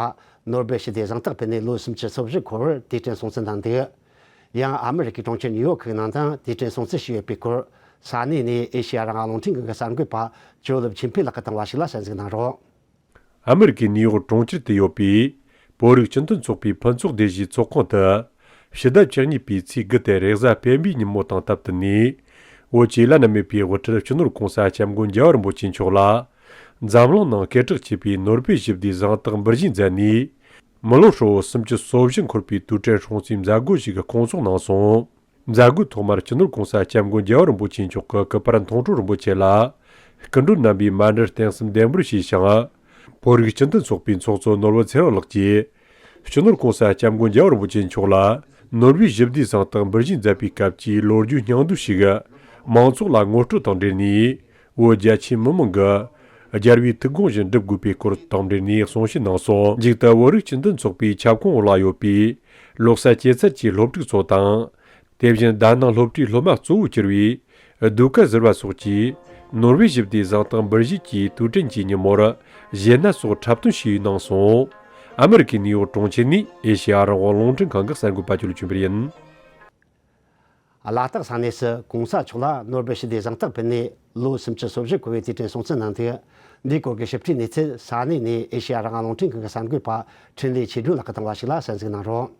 ནོ་སྦེལ་ཞི་བདེའི་གཟེངས་རྟགས་ཕུལ་ནས་ལོ་སུམ་ཅུ་སོ་བཞི་འཁོར་བར་དུས་དྲན་སྲུང་བརྩི་གནང་འདུག་ཡང་ཨ་མི་རི་ཀའི་གྲོང་ཁྱེར་ནིའུ་ཡོག་གི་ནང་དུའང་དུས་དྲན་སྲུང་བརྩི་ཞུས་ཡོད་པའི་སྐོར། ས་གནས་ནས་ཨེ་ཤེ་ཡ་རང་དབང་རླུང་འཕྲིན་ཁང་གི་གསར་འགོད་པ་ཇོ་ལེབ་ཆིན་ཕེ་ལགས་ཀྱིས་བཏང་བ་ཞིག་ལ་གསན་གཟིགས་གནང་རོགས། ཨ་མི་རི་ཀའི་ནིའུ་ཡོག་གྲོང་ཁྱེར་དུ་ཡོད་པའི་བོད་རིགས་སྤྱི་མཐུན་ཚོགས་པའི་ཕུན་ཚོགས་སྡེ་བཞིའི་ཚོགས་ཁང་དུ། ཕྱི་ཟླ་བཅུ་གཉིས་པའི་ཚེས་དགུ་སྟེ་རེས་གཟའ་སྤེན་པའི་ཉིན་མོ་དང་སྟབས་བསྟུན་ནས། བོད་ཀྱི་བླ་ན་མེད་པའི་དབུ་ཁྲིད་སྤྱི་ནོར་གོང་ས་སྐྱབས་མགོན་རྒྱལ་བ་རིན་པོ་ཆེ་མཆོག་ལ། འཛམ་གླིང་ནང་སྐད་གྲགས་ཆེ་བའི་ནོ་སྦེལ་ཞི་བདེའི་གཟེངས་རྟགས་འབུལ་བཞེས་མཛད་ནས། མི་ལོ་ཧྲིལ་བོ་སུམ་ཅུ་སོ་བཞི་འཁོར་བའི་དུས་དྲན་སྲུང་བརྩིའི་མཛད་སྒོ་ཞིག་སྐོང་ཚོགས་གནང་སོང་། མཛད་སྒོའི་ཐོག་མར་སྤྱི་ནོར་གོང་ས་སྐྱབས་མགོན་རྒྱལ་བ་རིན་པོ་ཆེ་མཆོག་གི་སྐུ་པར་མཐོང་གྲོལ་རིན་པོ་ཆེ་ལ། སྐུ་མགྲོན་རྣམ་པས་མཎྜལ་རྟེན་གསུམ་འདེགས་འབུལ་ཞུས་ཤིང་། བོད་རིགས་སྤྱི་མཐུན་ཚོགས་པའི་ཚོགས་གཙོ་ནོར་བུ་ཚེ་རིང་ལགས་ཀྱིས། སྤྱི་ནོར་གོང་ས་སྐྱབས་མགོན་རྒྱལ་བ་རིན་པོ་ཆེ་མཆོག་ལ། ནོ་སྦེལ་ཞི་བདེའི་གཟེངས་རྟགས་འབུལ་བཞེས་མཛད་པའི་སྐབས་ཀྱི་ལོ་རྒྱུས་སྙིང་བསྡུས་ཤིག་མང་ཚོགས་ལ་ངོ་སྤྲོད་དང་འབྲེལ་ནས། བོད་རྒྱ་ཆེའི་མི་མང་གིས་རྒྱལ་བའི་ཐུགས་དགོངས་བཞིན་སྒྲུབ་དགོས་པའི་སྐོར་དང་འབྲེལ་ནས་གསུང་བཤད་གནང་སོང་། མཇུག་ཏུ་བོད་རིགས་སྤྱི་མཐུན་ཚོགས་པའི་ཁྱབ་ཁོངས་འོག་ལ་ཡོད་པའི་ལོ་གསར་སྐྱེད་ཚལ་གྱི་སློབ་ཕྲུག་ཚོ་དང་། དེ་བཞིན་དྷ་ནང་སློབ་གྲྭའི་སློབ་མ་གཙོ་བོར་གྱུར་བའི་ཟློས་གར་ཟུར་པ་སོགས་ཀྱིས་ནོར་ཝེ་ཞི་བདེའི་གཟེངས་རྟགས་འབུལ་བཞེས་ཀྱི་དུས་དྲན་གྱི་ཉིན་མོར་གཞས་སྣ་སོགས་འཁྲབ་སྟོན་ཞུས་གནང་སོང་། ཨ་མི་རི་ཀའི་ནིའུ་ཡོག་གྲོང་ཁྱེར་ནས་ཨེ་ཤེ་ཡ་རང་དབང་རླུང་འཕྲིན་ཁང་གི་གསར་འགོད་པ་ཇོ་ལེབ་ཆིན་ཕེ་ཡིན། ལ་དྭགས་ས་གནས་སུ་གོང་ས་མཆོག་ལ་ནོ་བེལ་ཞི་བདེའི་གཟེངས་རྟགས་ཕུལ་ནས་ལོ་སུམ་ཅུ་སོ་བཞི་འཁོར་བའི་དུས་དྲན་སྲུང་བརྩི་གནང་འདུག། འདིའི་སྐོར་གྱི་ཞིབ་ཕྲའི་གནས་ཚུལ་ས་གནས་ནས་ཨེ་ཤེ་ཡ་རང་དབང་རླུང་འཕྲིན་ཁང་གི་གསར་འགོད་པ་འཕྲིན་ལས་ཆོས་སྒྲོན་ལགས་ཀྱིས་བཏང་བ་ཞིག་ལ་གསན་གཟིགས་གནང་རོགས།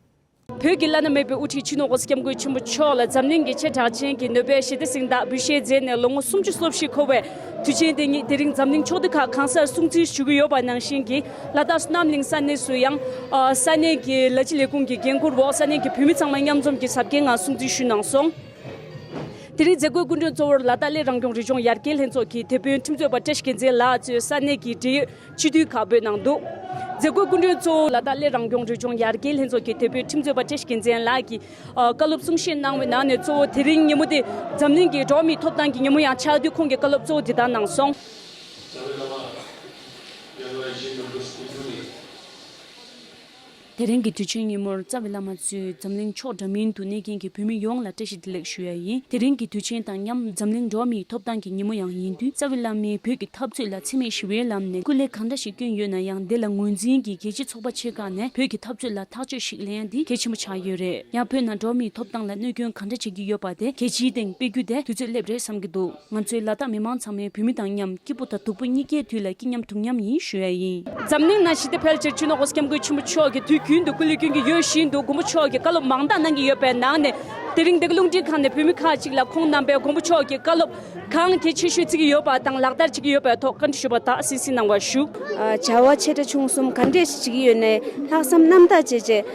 བོད་ཀྱི་བླ་ན་མེད་པའི་དབུ་ཁྲིད་སྤྱི་ནོར་༸གོང་ས་༸སྐྱབས་མགོན་ཆེན་པོ་མཆོག་ལ་འཛམ་གླིང་གི་ཆེས་གྲགས་ཅན་གྱི་ནོ་བེལ་ཞི་བདེའི་གཟེངས་རྟགས་འབུལ་བཞེས་མཛད་ནས་ལོ་ངོ་སུམ་ཅུ་སོ་བཞི་འཁོར་བའི་དུས་ཆེན་དེ་ཉིད་དེ་རིང་འཛམ་གླིང་ཕྱོགས་བསྡུས་ཁག་གང་སར་སྲུང་བརྩི་ཞུ་གི་ཡོད་པ་ནང་བཞིན་གྱི་ལ་དྭགས་བསོད་ནམས་གླིང་ས་གནས་སུ་ཡང་ས་གནས་ཀྱི་ལ་སྤྱི་ལས་ཁུངས་ཀྱི་འགན་འཁུར་འོག་ས་གནས་ཀྱི་བོད་མི་ཚང་མ་མཉམ་འཛོམས་ཀྱིས་གཟབ་རྒྱས་ངང་སྲུང་བརྩི་ཞུས་གནང་སོང་། དེ་རིང་མཛད་སྒོའི་སྐུ་མགྲོན་གཙོ་བོར་ལ་དྭགས་གླེ་རང་སྐྱོང་རི་ལྗོངས་ཡར་རྒྱས་ལྷན་ཚོགས་ཀྱི་དེད་དཔོན་ཁྲིམས་རྩོད་པ་བཀྲ་ཤིས་རྒྱལ་མཚན་ལགས་གཙོས་ས་གནས་ཀྱི་འབྲེལ་ཡོད་སྤྱི་འཐུས་ཁག་ཕེབས་གནང་འདུག། མཛད་སྒོའི་སྐུ་མགྲོན་གཙོ་བོ་ལ་དྭགས་གླེ་རང་སྐྱོང་རི་ལྗོངས་ཡར་རྒྱས་ལྷན་ཚོགས་ཀྱི་དེད་དཔོན་ཁྲིམས་རྩོད་པ་བཀྲ་ཤིས་རྒྱལ་མཚན་ལགས་ཀྱིས་བཀའ་སློབ་གསུང་བཤད་གནང་བའི་ནང་ནས་གཙོ་བོ་དེ་རིང་ཉིན་མོ་དེ་འཛམ་གླིང་གི་འགྲོ་བ་མིའི་ཐོབ་ཐང་གི་ཉིན་མོ་ཡང་ཆགས་དུས་ཁོང་གིས་བཀའ་སློབ་གཙོ་བོ་འདི་ལྟར་གནང་སོང་། དེ་རིང་གི་དུས་ཆེན་ཉིན་མོར་རྩ་བའི་བླ་མ་གཙོས་འཛམ་གླིང་ཕྱོགས་འདྲ་མིན་དུ་གནས་མཁན་གྱི་བོད་མི་ཡོངས་ལ་བཀྲ་ཤིས་བདེ་ལེགས་ཞུ་ཡ་ཡིན། དེ་རིང་གི་དུས་ཆེན་དང་མཉམ་འཛམ་གླིང་འགྲོ་བ་མིའི་ཐོབ་ཐང་གི་ཉིན་མོ་ཡང་ཡིན་དུས་རྩ་བའི་བླ་མས་བོད་ཀྱི་འཐབ་རྩོད་ལ་འཚེ་མེད་ཞི་བའི་ལམ་ནས་སྐུ་ལས་གང་འདྲ་ཞིག་བསྐྱོན་ཡོད་ན་ཡང་དེ་ལ་ངོས་འཛིན་གྱིས་རྒྱལ་སྤྱི་ཚོགས་པ་ཆེ་ཁག་ནས་བོད་ཀྱི་འཐབ་རྩོད་ལ་ཐག་གཅོད་ཞིག་ལེན་ཡ་འདི་གལ་ཆེན་པོ་ཆགས་ཡོད་རེད། ཡང་བོད་ནང་འགྲོ་བ་མིའི་ཐོབ་ཐང་ལ་གནོད་སྐྱོན་གང་འདྲ་བྱེད་ཀྱི་ཡོད་པ་དེ་རྒྱལ་སྤྱིའི་སྟེང་སྤེལ་རྒྱུ་དེ་དུས་ཚོད་སླེབས་རེད་བསམ་གྱི་འདུག། ང་ཚོའི་ལ་དྭགས་མི་མང་ཚང་མས་བོད་མི་དང་མཉམ་སྐྱིད་པོ་དང་སྡུག་པོ་གཉིས་ཀའི་དུས་ལ་སྐྱིད་མཉམ་སྡུག་མཉམ་ཡིན་ཞུ་ཡ་ཡིན། འཛམ་གླིང་ནང་ཞི་བདེ་འཕེལ་ཕྱིར་སྤྱི་ནོར་༸གོང་ས་༸སྐྱབས་མགོན་ཆེན་པོ་མཆོག་གིས་དུས་རྒྱུན་དུ་སྐུ་ལས་སྐྱོན་གྱི་ཡོད་བཞིན་དུ་མགོན་པོ་མཆོག་གིས་བཀའ་སློབ་མང་དག་གནང་གི་ཡོད་པའི་ནང་ནས་དེ་རིང་འདི་ག་རླུང་འཕྲིན་ཁང་ནས་བོད་མི་ཁག་ཅིག་ལ་ཁོང་རྣམ་པས་མགོན་པོ་མཆོག་གི་བཀའ་སློབ་གང་གལ་ཆེ་ཤོས་བརྩི་གི་ཡོད་པ་དང་ལག་བསྟར་བྱེད་ཀྱི་ཡོད་པའི་ཐོག་བཀའ་འདྲི་ཞུས་པ་དག་གསན་གཟིགས་གནང་བ་ཞུ། བྱ་བ་ཆེ་ཕྲ་ཆུང་གསུམ་ག་འདྲས་ཤིག་བྱེད་ཀྱི་ཡོད་ནའི་ལྷག་བསམ་རྣམ་དག་བྱས་བྱས་བྱེད་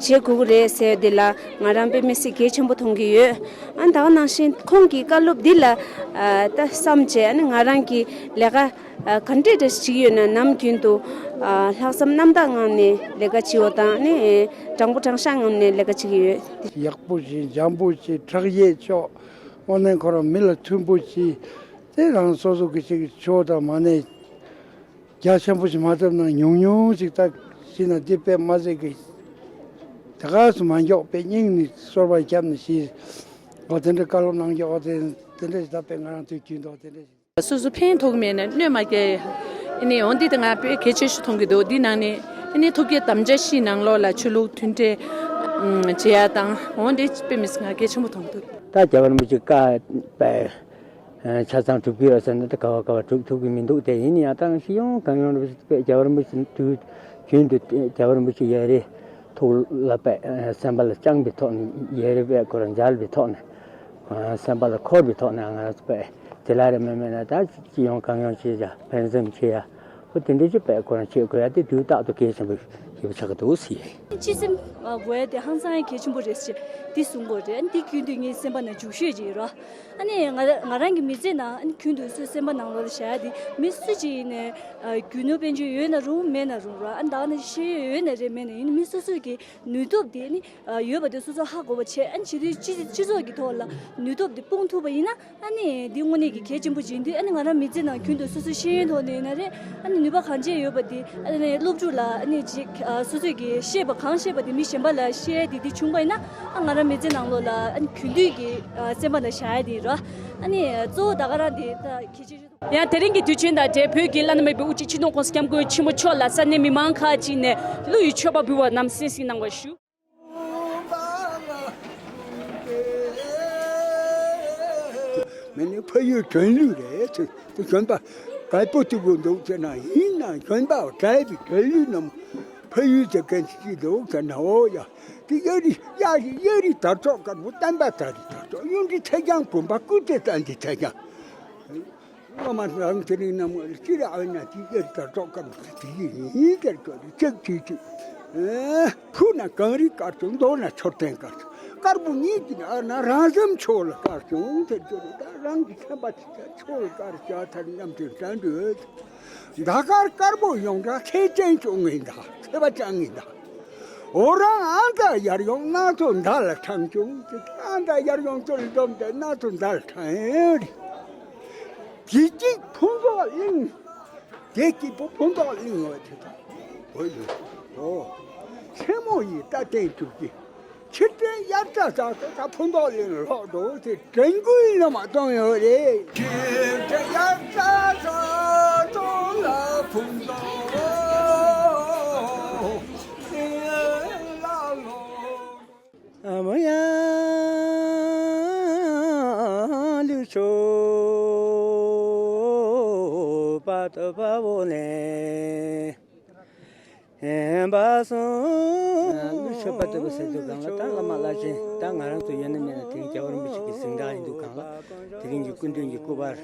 དགོས་ཀྱི་རེད་ཟེར་འདི་ལ་ང་རང་དཔེ་མི་སྲིད་གལ་ཆེན་པོ་མཐོང་གི་ཡོད། ཨ་ད་ག་ནང་བཞིན་ཁོང་གི་བཀའ་སློབ་འདི་ལ་ད་བསམ་བྱས་ཨ་ནི་ང་རང་གི་ལས་ཀ་ག་འདྲས་འདྲ་ཞིག་བྱེད་ཀྱི་ཡོད་ན་ནམ་རྒྱུན་དུ་ལྷག་བསམ་རྣམ་དག་ངང་ནས་ལས་ཀ་བྱེད་པ་དང་ཨ་ནི་དྲང་པོ་དྲང་བཞག་ངང་ནས་ལས་ཀ་བྱེད་ཀྱི་ཡོད། ཡག་པོ་བྱེད། འཇམ་པོ་བྱེད། དྲག་ཡས་ཆོག། དངོས་གནས་ཁོ་རང་མི་ལ་མཐུན་པོ་བྱེད། དེ་རང་སོ་སོ་གི་ཅིག་ཆོག་དང་མ་ནས་རྒྱ་ཆེན་པོ་ཞིག་མ་བཏབ་ན་ཉུང་ཉུང་ཞིག་ད་ཤི་ན་དེ་དཔེ་མ་ཟེར་གི། ད་ག་སུ་མ་མགྱོགས་པའི་སྙིང་ནས་གསོལ་བ་བརྒྱབ་ནས་ཤི། འོ་དེ་འདྲ་བཀའ་སློབ་གནང་རྒྱུ་འོ་དེ་དེ་འདྲ་ཞིག་ད་དཔེ་ང་རང་དུས་རྒྱུན་དུ་དེ་འདྲ་ཞིག་སོ་སོ་ཕན་ཐོགས་མེད་ན་གནོད་མ་སྐྱེལ། ཨ་ནི་འོ་འདི་དེ་ང་དཔེ་གལ་ཆེ་ཤོས་མཐོང་གི་འདུག། འདི་ནང་ནས་ཨ་ནི་ཐུགས་བསྐྱེད་དམ་བཅའ་བཞིའི་ནང་ལོགས་ལ་ཆོས་ལུགས་མཐུན་འབྲེལ་བྱེད་ཡ་དང་འོ་འདི་དཔེ་མི་སྲིད་ང་གལ་ཆེན་པོ་མཐོང་གི་འདུག། ད་རྒྱལ་བ་རིན་པོ་ཆེ་བཀའ་དཔེ། ཆ་ཚང་སྒྲུབ་ཀྱི་ཡོད་ཟེར་ན་ད་ག་བ་ག་བ་སྒྲུབ་ཐུབ་ཀྱི་མི་འདུག། དེ་ཡིན་ཡང་ད་སྤྱི་ཡོངས་གང་ཡོང་རུ་དཔེ་རྒྱལ་བ་རིན་པོ་ཆེ་དུས་རྒྱུན་དུ་རྒྱལ་བ་རིན་པོ་ཆེ་ཡ་རེ་ཐུགས་ལ་དཔེ་སེམས་པ་ལ་བཅངས་པའི་ཐོག་ནས་ཡ་རེ་དཔེ་ཁོ་རང་མཇལ་བའི་ཐོག་ནས་སེམས་པ་ལ་འཁོར་བའི་ཐོག་ནས་ང་རང་ཚོ་དཔེ་དེ་ལ་རེ་མེད་མེད་ན་ད་སྤྱི་ཡོངས་གང་ཡོང་བྱེད་ཡ་ཕན་སེམས་བྱེད་ཡ་ཨོ་དེ་འདྲ་ཅིག་དཔེ་ཁོ་རང་བྱེད་དགོས་ཡ་དེ་དུས་རྟག་ཏུ་གལ་ཆེན་པོ་ཞེ་པོ་ཆགས་ཀྱི་འདུག་ཟེར་ཡ་ཡིན། སྤྱི་སེམས་དགོས་ཡ་དེ་ཧང་སང་ཡ་གལ་ཆེན་པོ་རེད་ཟེར་འདི་གསུང་དགོས་རེད། འདི་རྒྱུན་དུ་ངའི་སེམས་པ་ན་འཇུག་ཤོས་ཅིག་ཡིན་རོ། ཨ་ནི་ང་ང་རང་གི་མི་ཚེ་ནང་ཨ་ནི་རྒྱུན་དུ་སུའི་སེམས་པ་ནང་ལོགས་ལ་བཞག་ཡ་དེ་མི་སུ་ཅིག་ཡིན་ནའི་རྒྱུ་ནོར་དཔལ་འབྱོར་ཡོད་ན་རུང་མེད་ན་རུང་རོ། ཨ་ནི་ད་ག་ནང་བཞིན་ཤེས་ཡོན་ཡོད་ན་རེད་མེད་ན་ཡིན་ནའི་མི་སོ་སོའི་གི་ནུས་སྟོབས་དེ་ཨ་ནི་ཡོད་པ་དེ་སོ་སོ་ཧ་གོ་བ་བྱས། ཨ་ནི་བྱེད་དུས་སྤྱི་སྤྱི་ཚོགས་ཀྱི་ཐོག་ལ་ནུས་སྟོབས་དེ་སྤུངས་ཐུབ་པ་ཡིན་ན། ཨ་ནི་འདི་དངོས་གནས་ཀྱི་གལ་ཆེན་པོ་ཅིག་ཡིན་དུས་ཨ་ནི་ང་རང་མི་ཚེ་ནང་རྒྱུན་དུ་སོ་སོའི་ཤེས་ཡོན་ཐོག་ནས་ཡིན་ན་རེད། ཨ་ནི་ནུས་པ་གང་ཅི་ཡོད་པ་འདི་ཨ་ནི་སློབ་ཕྲུག་ལ་ཨ་ནི་ཅིག་ཨ་སོ་སོས་ཀྱི་ཤེས་པ་གང་ཤེས་པ་དེ་མི་གཞན་པ་ལ་བཤད་དེ་འདི་བྱུང་བ་ཡིན་ན་ཨ་ང་རང་མི་ཚེ་ནང་ལོགས་ལ་ཨ་ནི་རྒྱུན་མཐུད་ཀྱི་ཨ་སེམས་པ་ལ་བཞག་ཡ་དེ་རེད། ཨ་ནི་གཙོ་བོ་ད་ག་རང་དེ་ད་གལ་ཆེ་ཤོས། ཡང་དེ་རིང་གི་དུས་ཆེན་དང་འབྲེལ་བོད་ཀྱི་བླ་ན་མེད་པའི་དབུ་ཁྲིད་སྤྱི་ནོར་༸གོང་ས་༸སྐྱབས་མགོན་ཆེན་པོ་མཆོག་ལ་ས་གནས་མི་མང་ཁག་ཅིག་ནས་གླུ་ཡི་མཆོད་པ་འབུལ་བ་རྣམས་གསན་གཟིགས་གནང་བ་ཞུ། མི་ནི་ཕ་ཡུལ་དོན་ལུས་རེད། དེ་གཞོན་པ་གལ་པོ་ཐུག་གི་འདུག་ཟེར་ན་ཡིན་ན་གཞོན་པ་བྲལ་བའི་དོན་ལུས་རྣམས་ཕ་ཡུལ་དེ་གན་ཅི་འདུག་ཟེར་ན་འོ་ཡ། དེ་གཡའ་རི་གཡའ་རི་གཡའ་རི་དར་ལྕོག་དཀར་པོ་བསྟན་པ་དར་རི་དར་ལྕོག་གཡུ་འབྲི་ཚེ་རྐྱང་བུམ་པ་སྐུ་ཚེ་བརྟན་གྱི་ཚེ་རྐྱང་། སློབ་མ་རང་དེ་རིང་གནམ་འོག་ལ་ཅི་རེ་ཨ་ན་དེ་གཡའ་རི་དར་ལྕོག་དཀར་པོ་དེ་ཡིན་ཡིན་ཟེར་ཀྱོག་དེ་ཅིག་དེ་ཅིག་ཨེ། ཕུག་ན་གངས་རི་དཀར་ཅིང་མདོག་ན་མཚོ་སྟེང་དཀར་ཅིང་། དཀར་པོ་ཉིད་ཀྱི་ཨ་ན་རང་སེམས་ཆོས་ལ་དཀར་ཅིང་དེ་ཚོ་ད་རང་གི་སེམས་པ་ཅིག་ཆོས་ལ་དཀར་བྱ་ཐར་མཉམ་དུ་བྱ་འདོད། ཟླ་དཀར་དཀར་པོ་ཡོངས་གྲགས་ཚེས་བཙན་བྱོན་ངེས་གདའ་ཚེས་པ་ཅང་ངེས་གདའ། འོ་རང་ཨ་མདའ་ཡར་ཡོང་སྣ་ཚོགས་མདའ་ལ་འཕྲང་བྱུང་། ཨ་མདའ་ཡར་ཡོང་ཚུལ་འཛོམས་ཏེ་སྣ་ཚོགས་མདའ་ལ་འཕྲང་ཡོད་རེད། དེ་གཅིག་ཕུན་ཚོགས་གླིང་། དེ་གཅིག་པུ་ཕུན་ཚོགས་གླིང་བ་དེ་དང་། འོ་ཡོད། འོ། མཚན་མོ་ཡི་རྟ་སྟན་གྲུབ་ཀྱི། ཕྱིར་དྲན་དབྱར་རྩྭ་ཟ་ས་ད་ཕུན་ཚོགས་གླིང་ལོག་འགྲོ་ཟེར་དྲན་སྐུལ་ལ་མ་གཏོང་ཡོད་རེད། ཕྱིར་དྲན་དབྱར་རྩྭ་ཟ་ཚོ་ལ་ཕུན་ཚོགས་གླིང་ལ་ལོག་ཨ་མ་ཡ། སྤྲོ་བ་བཏབ་པ་བོ་ནས་ཨེ་འབའ་སོང་། ཨ་ནི་མཆོད་པ་བཏབ་པ་ཟེར་དུས་སྒང་ལ་ད་བླ་མ་བླ་ཆེན་ད་ང་རང་ཚོ་ཡོད་ན་མེད་ན་དེ་རིང་རྒྱལ་བ་རིན་པོ་ཆེ་གི་གཟེངས་རྟགས་ཡིན་དུས་སྒང་ལ་དེ་རིང་གི་སྐུ་མདུན་གྱི་སྐུ་པར་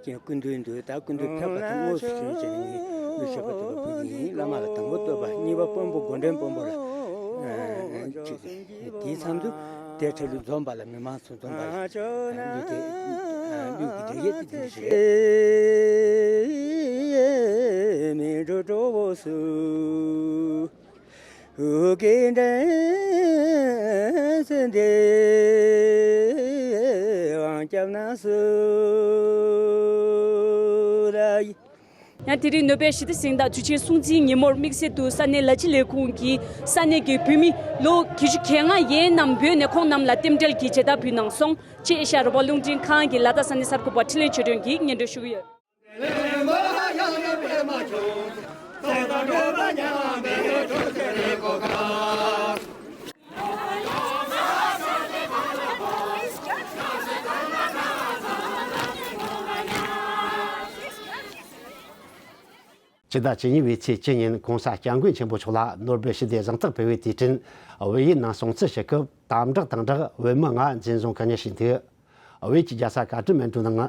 གྱི་སྐུ་མདུན་དུ་ད་སྐུ་མདུན་ཕེབས་པ་དང་དངོས་སུ་བྱོན་བྱས་ནས་ངས་མཆོད་པ་བཏབ་པ་ཕུལ་གྱི་ཡིན། བླ་མ་ལ་དང་པོ་བསྟོད་པ། གཉིས་པ་དཔོན་པོ་སྒོ་འདྲེན་དཔོན་པོ་ལ་ཨ་ཅིག་དེའི་མཚམས་སུ་དེ་འཕྲལ་ལུ་འཛོམས་པ་ལ་མི་མང་ཚོ་འཛོམས་པ་ལ་ལུས་དེ་ལུས་ཀྱི་འབྲས་ཡས་དེ་དེ་རེད། མི་འགྲོ་གྲོགས་པོ་སུ་ཨུ་ཀེ་འདྲེན་སེ་འདེ་དབང་སྐྱབས་ན་སུ་ལ་ཡི། ཡང་དེ་རིང་ནོ་བེལ་ཞི་བདེ་གཟེངས་རྟགས་དུས་ཆེན་སྲུང་བརྩིའི་ཉིན་མོར་དམིགས་བསལ་དུ་ས་གནས་ལ་ཕྱི་ལས་ཁུངས་ཀྱིས་ས་གནས་ཀྱི་བོད་མི་ལོ་བརྒྱད་ཅུ་གྱ་ལྔ་ཡན་རྣམས་བོད་ནས་ཁོང་རྣམས་ལ་རྟེན་འབྲེལ་གྱི་མཇལ་དར་ཕུལ་གནང་སོང་། ཅེས་ཨེ་ཤ་ཡ་རང་དབང་རླུང་འཕྲིན་ཁང་གི་ལ་དྭགས་ས་གནས་གསར་འགོད་པ་འཕྲིན་ལས་ཆོས་སྒྲོན་གྱིས་སྙན་སྒྲོན་ཞུ་གི་ཡོད། སྤྱི་ཟླ་བཅུ་གཉིས་པའི་ཚེས་བཅུ་ཉིན་གོང་ས་སྐྱབས་མགོན་ཆེན་པོ་མཆོག་ལ་ནོ་བེལ་ཞི་བདེ་གཟེངས་རྟགས་ཕུལ་བའི་དུས་དྲན་དབུས་གཡུལ་ནང་སྲུང་བརྩི་ཞུ་སྐབས་དམ་དྲག་དང་སྦྲགས་བོད་མི་ལྔ་འཛིན་བཟུང་བཀག་ཉར་བྱས་འདུག། དབུས་ཀྱི་རྒྱལ་ས་ཀ་ཐ་མན་གྲུ་ནང་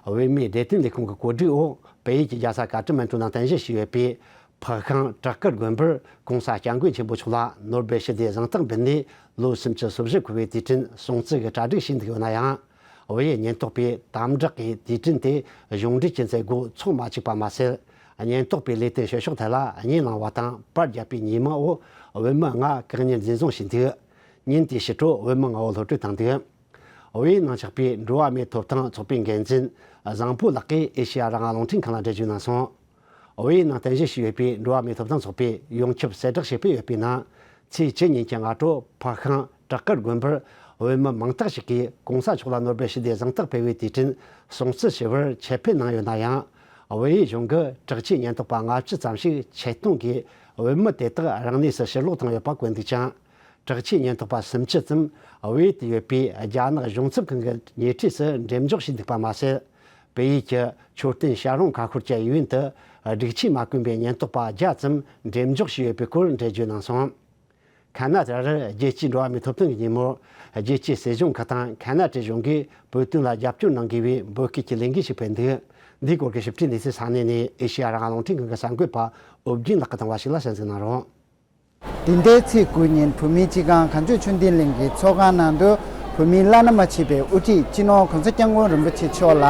བོད་མིའི་བདེ་དོན་ལས་ཁུངས་ཀྱི་གོ་སྒྲིག་འོག་བལ་ཡུལ་གྱི་རྒྱལ་ས་ཀ་ཐ་མན་གྲུ་ནང་རྟེན་གཞི་བྱས་ཡོད་པའི་ཕག་ཤང་བྲག་དཀར་དགོན་པར་གོང་ས་སྐྱབས་མགོན་ཆེན་པོ་མཆོག་ལ་ནོ་བེལ་ཞི་བདེའི་གཟེངས་རྟགས་འབུལ་ནས་ལོ་སུམ་ཅུ་སོ་བཞི་འཁོར་བའི་དུས་དྲན་སྲུང་བརྩི་གི་གྲ་སྒྲིག་བྱས་འདུག་ཡོད་ན་ཡང་། དབུས་གཡུལ་ཉེན་རྟོག་པས་དམ་དྲག་གིས་དུས་དྲན་དེ་གཞུང་འབྲེལ་གྱི་མཛད་སྒོ་ཚོགས་མ་བཅུག་པ་མ་ཟད། ཉེན་རྟོག་པའི་ལས་དོན་བྱེད་ཕྱོགས་ཐད་ལ་གཉེན་བླངས་པ་དང་པར་བརྒྱབ་པའི་ཉེས་མིང་འོག་བོད་མི་ལྔ་བཀག་ཉར་འཛིན་བཟུང་བྱས་འདུག། ཉིན་དེའི་ཕྱི་དྲོ་བོད་མི་ལྔ་བོ་གློད་གྲོལ་བཏང་འདུག། དབུས་གཡུལ་ནང་ཆགས་པའི་འགྲོ་བ་མིའི་ཐོབ་ཐང་ཚོགས་པའི་འགན་འཛིན་བཟང་པོ་ལགས་ཀྱིས་ཨེ་ཤེ་ཡ་རང་དབང་རླུང་འཕྲིན་ཁང་ལ་འགྲེལ་བརྗོད་གནང་སོང་། དབུས་གཡུལ་ནང་རྟེན་གཞི་བྱས་ཡོད་པའི་འགྲོ་བ་མིའི་ཐོབ་ཐང་ཚོགས་པས་ཡོངས་ཁྱབ་གསལ་བསྒྲགས་ཞིག་སྤེལ་ཡོད་པའི་ནང་། ཚེས་བཅུ་ཉིན་གྱི་སྔ་དྲོ་ཕག་ཤང་བྲག་དཀར་དགོན་པར་བོད་མི་མང་དག་ཞིག་གིས་གོང་ས་མཆོག་ལ་ནོ་བེལ་ཞི་བདེའི་གཟེངས་རྟགས་ཕུལ་བའི་དུས་དྲན་སྲུང་བརྩི་ཞུ་བར་ཆེད་ཕེབས་གནང་ཡོད་ན་ཡང་། དབུས་གཡུལ་གཞུང་གིས་དྲག་ཆས་ཉེན་རྟོག་པ་ལྔ་བཅུ་ཙམ་ཞིག་ཆེད་གཏོང་གིས་བོད་མི་དེ་དག་རང་གནས་སུ་ཕྱིར་ལོག་བཏང་ཡོད་པ་བཀོད་འདུག་ཅིང་། དྲག་ཆས་ཉེན་རྟོག་པ་སུམ་ཅུ་ཙམ་དབུས་གཡུལ་དུ་ཡོད་པའི་རྒྱ་ནག་གཞུང་ཚབ་ཁང་གི་ཉེ་འཁྲིས་སུ་འགྲེམས་འཇོག་བྱས་འདུག་པ་མ་ཟད། བལ་ཡུལ་གྱི་མཆོད་རྟེན་བྱ་རུང་མཁའ་འཁོར་གྱི་གཡས་གཡོན་དུ་སྒྲིག་ཆས་མ་བསྐོན་པའི་ཉེན་རྟོག་པ་བརྒྱ་ཙམ་འགྲེམས་འཇོག་བྱས་ཡོད་པའི་སྐོར་འགྲེལ་བརྗོད་གནང་སོང་། ཁ་ན་ཌ་རུ་རྒྱལ་སྤྱིའི་འགྲོ་བ་མིའི་ཐོབ་ཐང་གི་ཉིན་མོར་རྒྱལ་སྤྱིའི་སྲིད་གཞུང་ཁག་དང་ཁ་ན་ཌའི་གཞུང་གིས་བོད་དོན་ལ་རྒྱབ་སྐྱོར་གནང་དགོས་པའི་འབོད་སྐུལ་གྱི་ལས་འགུལ་ཞིག་སྤེལ་འདུག། འདིའི་སྐོར་གྱི་ཞིབ་ཕྲའི་གནས་ཚུལ་ས་གནས་ནས་ཨེ་ཤེ་ཡ་རང་དབང་རླུང་འཕྲིན་ཁང་གི་གསར་འགོད་པ་ཨོ་རྒྱན་ལགས་ཀྱིས་བཏང་བ་ཞིག་ལ་གསན་གཟིགས་གནང་རོགས། འདི་ཟླའི་ཚེས་དགུ་ཉིན་བོད་མིའི་སྤྱི་ཁང་གངས་ལྗོངས་ཆོས་ལྡན་གླིང་གི་ཚོགས་ཁང་ནང་དུ་བོད་མིའི་བླ་ན་མ་མཆིས་པའི་དབུ་ཁྲིད་སྤྱི་ནོར་༸གོང་ས་༸སྐྱབས་མགོན་རིན་པོ་ཆེ་མཆོག་ལ་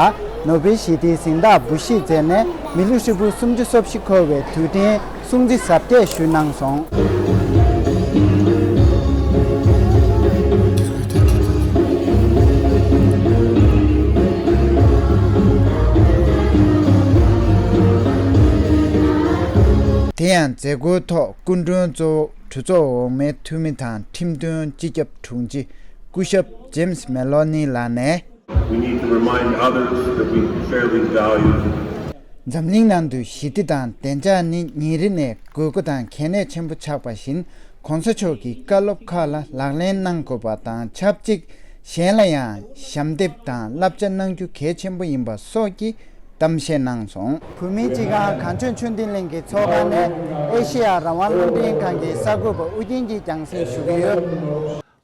ནོ་བེལ་ཞི་བདེའི་གཟེངས་རྟགས་འབུལ་བཞེས་མཛད་ནས་མི་ལོ་ཧྲིལ་པོ་སུམ་ཅུ་སོ་བཞི་འཁོར་བའི་དུས་དྲན་སྲུང་བརྩི་གཟབ་རྒྱས་ཞུས་གནང་སོང་། དེ་ཡང་མཛད་སྒོའི་ཐོག་སྐུ་མགྲོན་གཙོ་བོ་གྲོས་ཚོགས་འོག་མའི་འཐུས་མི་དང་ཁྲིམས་དོན་སྤྱི་ཁྱབ་དྲུང་ཆེ་སྐུ་ཞབས་ཇེམ་སི་མེ་ལོ་ནི་ལགས་ནས། We need to remind others that we share these values. འཛམ་གླིང་ནང་དུ་ཞི་བདེ་དང་བདེ་འཇགས་ནི་ཉིན་རེ་ནས་དགོས་མཁོ་དང་གལ་གནད་ཆེན་པོ་ཆགས་པ་བཞིན། ༸གོང་ས་མཆོག་གི་བཀའ་སློབ་ཁག་ལ་ལག་ལེན་གནང་དགོས་པ་དང་ཆབས་ཅིག་གཞན་ལ་ཡང་ཞབས་འདེགས་དང་བསླབ་བྱ་གནང་རྒྱུ་གལ་ཆེན་པོ་ཡིན་པ་སོགས་ཀྱི་གཏམ་བཤད་གནང་སོང་། བོད་མིའི་སྤྱི་ཁང་གངས་ལྗོངས་ཆོས་ལྡན་གླིང་གི་ཚོགས་ཁང་ནས་ཨེ་ཤེ་ཡ་རང་དབང་རླུང་འཕྲིན་ཁང་གི་གསར་འགོད་པ་ཨུ་རྒྱན་གྱིས་རྒྱང་སྲིང་ཞུ་གི་ཡོད།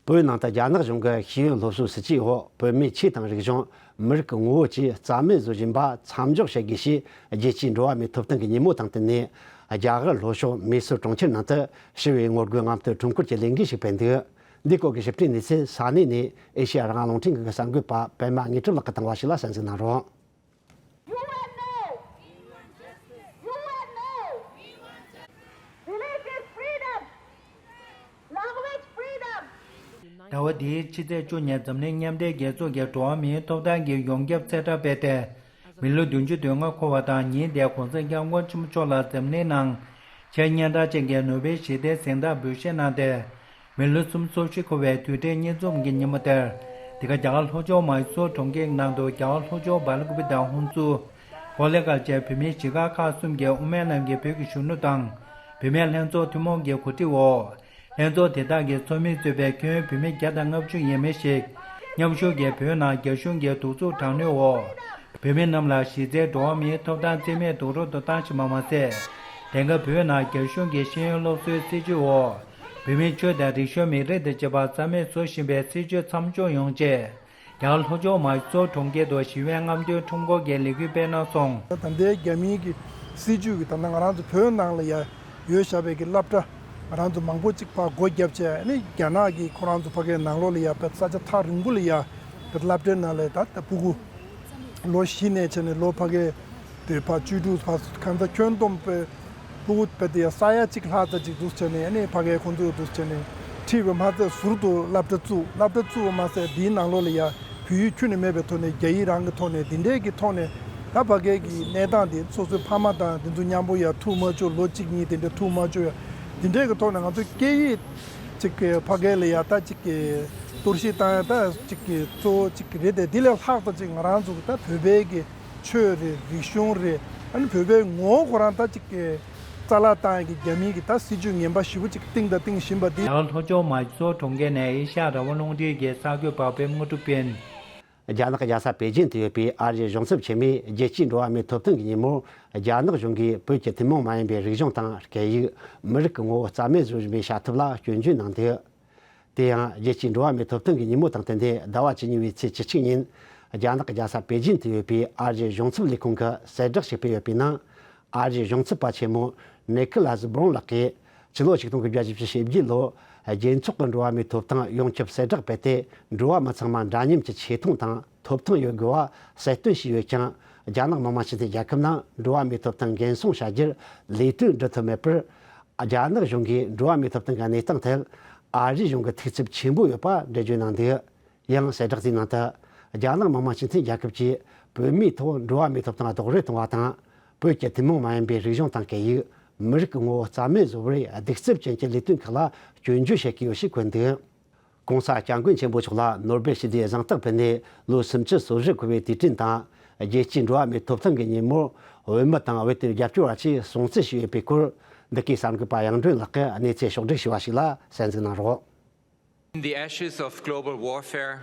བོད་ནང་དུ་རྒྱ་ནག་གཞུང་གི་ཤེས་ཡོན་སློབ་གསོའི་སྲིད་བྱུས་འོག་བོད་མིའི་ཆོས་དང་རིག་གཞུང་། མི་རིགས་ཀྱི་ངོ་བོ་བཅས་རྩ་མེད་བཟོ་བཞིན་པ་མཚམས་འཇོག་བྱེད་དགོས་ཞེས་རྒྱལ་སྤྱིའི་འགྲོ་བ་མིའི་ཐོབ་ཐང་གི་ཉིན་མོ་དང་བསྟུན་ནས། རྒྱ་གར་ལྷོ་ཕྱོགས་མེ་སོར་གྲོང་ཁྱེར་ནང་དུ་ཞི་བའི་ངོ་རྒོལ་མཉམ་དུ་ཁྲོམ་སྐོར་གྱི་ལས་འགུལ་ཞིག་སྤེལ་འདུག། འདིའི་སྐོར་གྱི་ཞིབ་ཕྲའི་གནས་ཚུལ་ས་གནས་ནས་ཨེ་ཤེ་ཡ་རང་དབང་རླུང་འཕྲིན་ཁང་གི་གསར་འགོད་པ་པད་མ་དངོས་གྲུབ་ལགས་ཀྱིས་བཏང་བ་ཞིག་ལ་གསན་གཟིགས་གནང་རོགས། You and no! You and no! Religious freedom! Language freedom! ཟླ་བ་འདིའི་ཕྱི་ཚེས་བཅུ་ཉིན་འཛམ་གླིང་མཉམ་འབྲེལ་རྒྱལ་ཚོགས་ཀྱི་འགྲོ་བ་མིའི་ཐོབ་ཐང་གི་ཡོངས་ཁྱབ་གསལ་བསྒྲགས་སྤེལ་ཏེ། མི་ལོ་བདུན་ཅུ་དོན་ལྔ་འཁོར་བ་དང་ཉིན་དེར་༸གོང་ས་༸སྐྱབས་མགོན་ཆེན་པོ་མཆོག་ལ་འཛམ་གླིང་ནང་ཆེས་སྙན་གྲགས་ཅན་གྱི་ནོ་བེལ་ཞི་བདེའི་གཟེངས་རྟགས་འབུལ་བཞེས་གནང་སྟེ། མི་ལོ་སུམ་ཅུ་སོ་བཞི་འཁོར་བའི་དུས་དྲན་སྙིང་འཛོམས་ཀྱི་ཉིན་མོ་དེར། འདི་ག་རྒྱ་གར་ལྷོ་ཕྱོགས་མཱི་སོར་གྲོང་ཁྱེར་ནང་དུ་རྒྱ་གར་ལྷོ་ཕྱོགས་སྦེལ་ཀོབ་དང་ཧུན་སུར། གྷོ་ལེ་ཁར་བཅས་བོད་མིའི་གཞིས་ཆགས་ཁག་གསུམ་གྱི་དབུ་མའི་ལམ་གྱི་བོད་ཀྱི་གཞོན་ནུ་དང་། བུད་མེད་ལྷན་ཚོགས་ཐུན་མོང་གི་གོ་སྒྲིག་འོག་ལྷན་ཚོགས་དེ་དག་གི་ཚོགས་མིས་གཙོས་པའི་ཁྱོན་བོད་མི་བརྒྱ་དང་ལྔ་བཅུ་ཡས་མས་ཤིག་ མཉམ་ཞུགས་ཀྱིས་བོད་ནང་རྒྱ་གཞུང་གིས་གདུག་རྩུབ་དྲག་གནོན་འོག་བོད་མི་རྣམས་ལ་གཞི་རྩའི་འགྲོ་བ་མིའི་ཐོབ་ཐང་རྩིས་མེད་རྡོག་རོལ་དུ་བཏང་བཞིན་པ་མ་ཟད། དེང་སྐབས་བོད་ནང་རྒྱ་གཞུང་གིས་ཤེས་ཡོན་སློབ་གསོའི་སྲིད་བྱུས་འོག་བོད་མིའི་ཆོས་དང་རིག་གཞུང་མི་རིགས་དང་བཅས་པ་རྩ་མེད་བཟོ་བཞིན་པའི་སྲིད་བྱུས་མཚམས་འཇོག་ཡོང་ཆེད། རྒྱ་གར་ལྷོ་ཕྱོགས་མཱི་སོར་གྲོང་ཁྱེར་དུ་ཞི་བའི་རྔམ་སྟོན་ཁྲོམ་སྐོར་གྱི་ལས་འགུལ་སྤེལ་གནང་སོང་། ད་ལྟའི་རྒྱ་མིའི་གི་སྲིད་བྱུས་ཀྱི་ད་ལྟ་ང་རང་ཚོ་བོད་ནང་ལ་ཡ་ཡོད་བཞག་པའི་གི་སློབ་གྲྭ་ང་རང་ཚོ་མང་པོ་ཅིག་ཕར་སྒོ་བརྒྱབ་བྱས་ནས་རྒྱ་ནག་གི་ཁོ་རང་ཚོ་ཕ་གའི་ནང་ལོགས་ལ་ཡ་བོད་ས་ཆ་ཐག་རིང་པོ་ལ་ཡ་བོད་སློབ་གྲྭའི་ནང་ལ་ད་ད་ཕྲུ་གུ་ལོ་བཞི་ནས་བྱས་ནས་ལོ་ཕ་གའི་དེ་ཕར་བཅུ་དྲུག་ཕར་གང་ཚ་ཁྱོན་བསྡོམས་པའི་ཕྲུ་གུ་དཔེ་དེ་ཡ་ས་ཡ་གཅིག་ལྷག་ཙམ་ཅིག་འདུག་བྱས་ནས་ཨ་ནི་ཕ་གའི་ཁོང་ཚོས་འདུག་བྱས་ནས་ཁྲིད་པ་མ་ཚད་ཟུར་དུ་སློབ་གྲྭ་བཙུགས། སློབ་གྲྭ་བཙུགས་པ་མ་ཟད་དེའི་ནང་ལོགས་ལ་ཡ་བོད་ཡིག་ཁྱོན་ནས་མེད་པའི་ཐོག་ནས་རྒྱ་ཡིག་རང་གི་ཐོག་ནས་འདི་འདྲའི་གི་ཐོག་ནས་ད་ཕ་གའི་གི་གནས་སྟངས་དེ་སོ་སོའི་ཕ་མ་དང་དེ་ཚོ་མཉམ་པོ་ཡ་ཐུག་མ་བཅུག་ལོ་གཅིག་གཉིས་དེ་འདྲ་ཐུག་མ་བཅུག་ཡ་འདི་འདྲའི་གི་ཐོག་ནས་ང་ཚོ་སྐད་ཡིག་ཅིག་གི་ཕ་གའི་ལ་ཡ་ད་ཅིག་གི་གཏོར་བཤིག་བཏང་ཡ་ད་ཅིག་གི་གཙོ་བོ་ཅིག་གི་རེད་དེ་འདི་ལས་ལྷག་ཙམ་ཅིག་ང་རང་ཚོ་གི་ད་བོད་པའི་གི་ཆོས་རེད། རིག་གཞུང་རེད། ཨ་ནི་བོད་པའི་ངོ་བོ་ཁོ་རང་ད་ཅིག་གི་རྩ་བརླག་བཏང་ཡ་གི་རྒྱ་མིའི་གི་ད་སྲིད་ཇུས་ངན་པ་ཞེ་པོ་ཅིག་བཏིང་དང་བཏིང་བཞིན་པ་འདི། རྒྱ་གར་ལྷོ་ཕྱོགས་མཱི་སོར་གྲོང་ཁྱེར་ནས་ཨེ་ཤ་ཡ་རང་དབང་རླུང་འཕྲིན་གྱི་གསར་འགོད་པ་པད་མ་དངོས་གྲུབ་ཀུན། རྒྱ་ནག་གི་རྒྱལ་ས་པེ་ཅིན་དུ་ཡོད་པའི་ཨ་རིའི་གཞུང་ཚབ་ཆེན་མོས་རྒྱལ་སྤྱིའི་འགྲོ་བ་མིའི་ཐོབ་ཐང་གི་ཉིན་མོར་རྒྱ་ནག་གཞུང་གིས་བོད་ཀྱི་ཐུན་མོང་མ་ཡིན་པའི་རིག་གཞུང་དང་སྐད་ཡིག་མི་རིགས་ཀྱི་ངོ་བོ་རྩ་མེད་བཟོ་བཞིན་པའི་བྱ་ཐབས་ལ་སྐྱོན་བརྗོད་གནང་འདུག་དེ་ཡང་རྒྱལ་སྤྱིའི་འགྲོ་བ་མིའི་ཐོབ་ཐང་གི་ཉིན་མོ་དང་བསྟུན་ཏེ་ཟླ་བ་བཅུ་གཉིས་པའི་ཚེས་བཅུ་གཅིག་ཉིན་རྒྱ་ནག་གི་རྒྱལ་ས་པེ་ཅིན་དུ་ཡོད་པའི་ཨ་རིའི་གཞུང་ཚབ་ལས་ཁུངས་ཀྱིས་གསལ་བསྒྲགས་ཤིག་སྤེལ་ཡོད་པའི་ནང་། ཨ་རིའི་གཞུང་ཚབ་པ་ཆེན་མོ་ནི་ཁི་ལ་སི་སྦོང་ལགས་ཀྱིས་ཕྱི་ལོ་ཆིག་སྟོང་དགུ་བརྒྱ་བཞི་བཅུ་ཞེ་བརྒྱད་ལོར་རྒྱལ་ཚོགས་ཀྱི་འགྲོ་བ་མིའི་ཐོབ་ཐང་ཡོངས་ཁྱབ་གསལ་བསྒྲགས་སྤེལ་ཏེ། འགྲོ་བ་མི་ཚང་མ་འདྲ་མཉམ་གྱི་ཆེ་མཐོང་དང་ཐོབ་ཐང་ཡོད་དགོས་པ་གསལ་སྟོན་བྱས་ཡོད་ཀྱང་། རྒྱ་ནག་མི་དམངས་སྤྱི་མཐུན་རྒྱལ་ཁབ་ནང་འགྲོ་བ་མིའི་ཐོབ་ཐང་འགན་སྲུང་བྱ་རྒྱུར་ལས་དོན་སྒྲུབ་ཐུབ་མེད་པར། རྒྱ་ནག་གཞུང་གིས་འགྲོ་བ་མིའི་ཐོབ་ཐང་གི་གནས་སྟངས་ཐད་ཨ་རིའི་གཞུང་གི་ཐུགས་འཚབ་ཆེན་པོ་ཡོད་པ་འགྲེལ་བརྗོད་གནང་འདུག་ཡང་གསལ་བསྒྲགས་དེའི་ནང་དུ། རྒྱ་ནག་མི་དམངས་སྤྱི་མཐུན་རྒྱལ་ཁབ་ཀྱིས་བོད་མིའི་ཐོག་འགྲོ་བ་མིའི་ཐོབ་ཐང་རྡོག་རོལ་གཏོང་བ་དང་། བོད་ཀྱི་ཐུན་མོང་མ་ཡིན་པའི་རིག་གཞུང་དང་སྐད་ཡིག་མི་རིགས་ཀྱི་ངོ་བོ་རྩ་མེད་བཟོ་བར་གདུག་རྩུབ་ཅན་གྱི་ལས་དོན་ཁག་ལ་སྐྱོན་བརྗོད་བྱེད་ཀྱི་ཡོད་ཞེས་འཁོད་འདུག ྋགོང་ས་ྋསྐྱབས་མགོན་ཆེན་པོ་མཆོག་ལ་ནོ་སྦེལ་ཞི་བདེའི་གཟེངས་རྟགས་ཕུལ་ནས་ལོ་སུམ་ཅུ་སོ་བཞི་འཁོར་བའི་དུས་དྲན་དང་། རྒྱལ་སྤྱིའི་འགྲོ་བ་མིའི་ཐོབ་ཐང་གི་ཉིན་མོར་བོད་མི་དང་བོད་དོན་རྒྱབ་སྐྱོར་བ་ཆེད་སྲུང་བརྩི་ཞུས་ཡོད་པའི་སྐོར། འདི་གའི་གསར་འགོད་པ་གཡང་སྒྲོན་ལགས་ཀྱིས་གནས་ཚུལ་ཕྱོགས་བསྒྲིགས་ཞུས་པ་ཞིག་ལ་གསན་གཟིགས་གནང་རོགས། In the ashes of global warfare,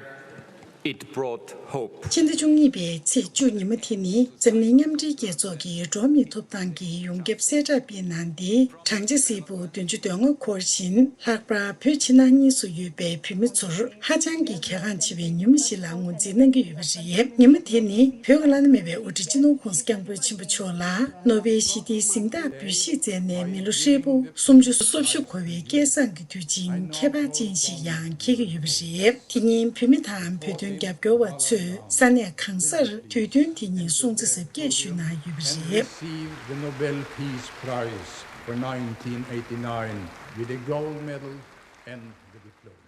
it brought hope. ཕྱི་ཟླ་བཅུ་གཉིས་པའི་ཚེས་བཅུ་ཉིན་མོ་དེ་ནི་འཛམ་གླིང་མཉམ་འབྲེལ་རྒྱལ་ཚོགས་ཀྱི་འགྲོ་བ་མིའི་ཐོབ་ཐང་གི་ཡོངས་ཁྱབ་གསལ་བསྒྲགས་སྤེལ་གནང་སྟེ། བགྲང་བྱ་ཧྲིལ་པོ་བདུན་ཅུ་དོན་ལྔ་འཁོར་བཞིན། ལྷག་པར་བོད་ཕྱི་ནང་གཉིས་སུ་ཡོད་པའི་བོད་མི་ཚོར་ཧ་ཅང་གི་གལ་འགངས་ཆེ་བའི་ཉིན་མོ་ཞིག་ལ་ངོས་འཛིན་གནང་གི་ཡོད་པ་རེད། ཉིན་མོ་དེ་ནི་བོད་ཀྱི་བླ་ན་མེད་པའི་དབུ་ཁྲིད་སྤྱི་ནོར་ྋགོང་ས་ྋསྐྱབས་མགོན་ཆེན་པོ་མཆོག་ལ་ནོ་བེལ་ཞི་བདེའི་གཟེངས་རྟགས་འབུལ་བཞེས་མཛད་ནས་མི་ལོ་ཧྲིལ་པོ་སུམ་ཅུ་སོ་བཞི་འཁོར་བའི་སྐལ་བཟང་གི་དུས་ཆེན་ཁྱད་པར་ཅན་ཞིག་ཡང་འཁེལ་གྱི་ཡོད་པ་རེད། དེ་ཉིན་བོད་མི་དང་བོད་དོན་རྒྱབ་སྐྱོར་བ་ཚོས་ས་གནས་གང་སར་དུས་སྟོན་དེ་ཉིན་སྲུང་བརྩི་གཟབ་རྒྱས་ཞུས་གནང་ཡོད་པ་རེད། Received the Nobel Peace Prize for nineteen eighty-nine with a gold medal and the diploma.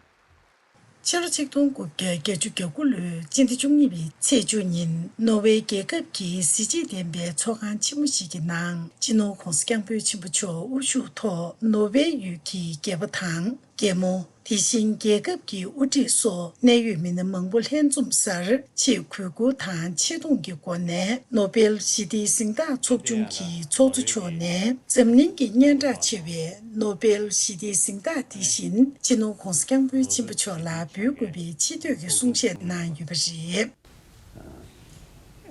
ཕྱི་ལོ་ཆིག་སྟོང་དགུ་བརྒྱ་བརྒྱད་ཅུ་གྱ་དགུ་ལོའི་སྤྱི་ཟླ་བཅུ་གཉིས་པའི་ཚེས་བཅུ་ཉིན་ནོར་ཝེ་རྒྱལ་ཁབ་ཀྱི་གཟི་བརྗིད་ལྡན་པའི་ཚོགས་ཁང་ཆེན་མོ་ཞིག་གི་ནང་སྤྱི་ནོར་༧གོང་ས་༧སྐྱབས་མགོན་ཆེན་པོ་མཆོག་དབུ་བཞུགས་ཐོག་ནོར་ཝེ་ཡུལ་གྱི་རྒྱལ་པོ་དང་། རྒྱལ་མོ། དེ་བཞིན་རྒྱལ་ཁབ་ཀྱི་དབུ་ཁྲིད་སོགས་གནད་ཡོད་མི་སྣ་མང་པོ་ལྷན་འཛོམས་སར་ཆེས་གུས་བཀུར་དང་ཆེ་མཐོང་གི་སྒོ་ནས་ནོ་བེལ་ཞི་བདེའི་གཟེངས་རྟགས་ཚོགས་ཆུང་གི་ཚོགས་གཙོ་མཆོག་ནས་འཛམ་གླིང་གི་སྙན་གྲགས་ཆེ་བའི་ནོ་བེལ་ཞི་བདེའི་གཟེངས་རྟགས་དེ་བཞིན་སྤྱི་ནོར་༧གོང་ས་༧སྐྱབས་མགོན་ཆེན་པོ་མཆོག་ལ་འབུལ་དགོས་པའི་ཆེ་བསྟོད་ཀྱི་གསུང་བཤད་གནང་ཡོད་པ་རེད།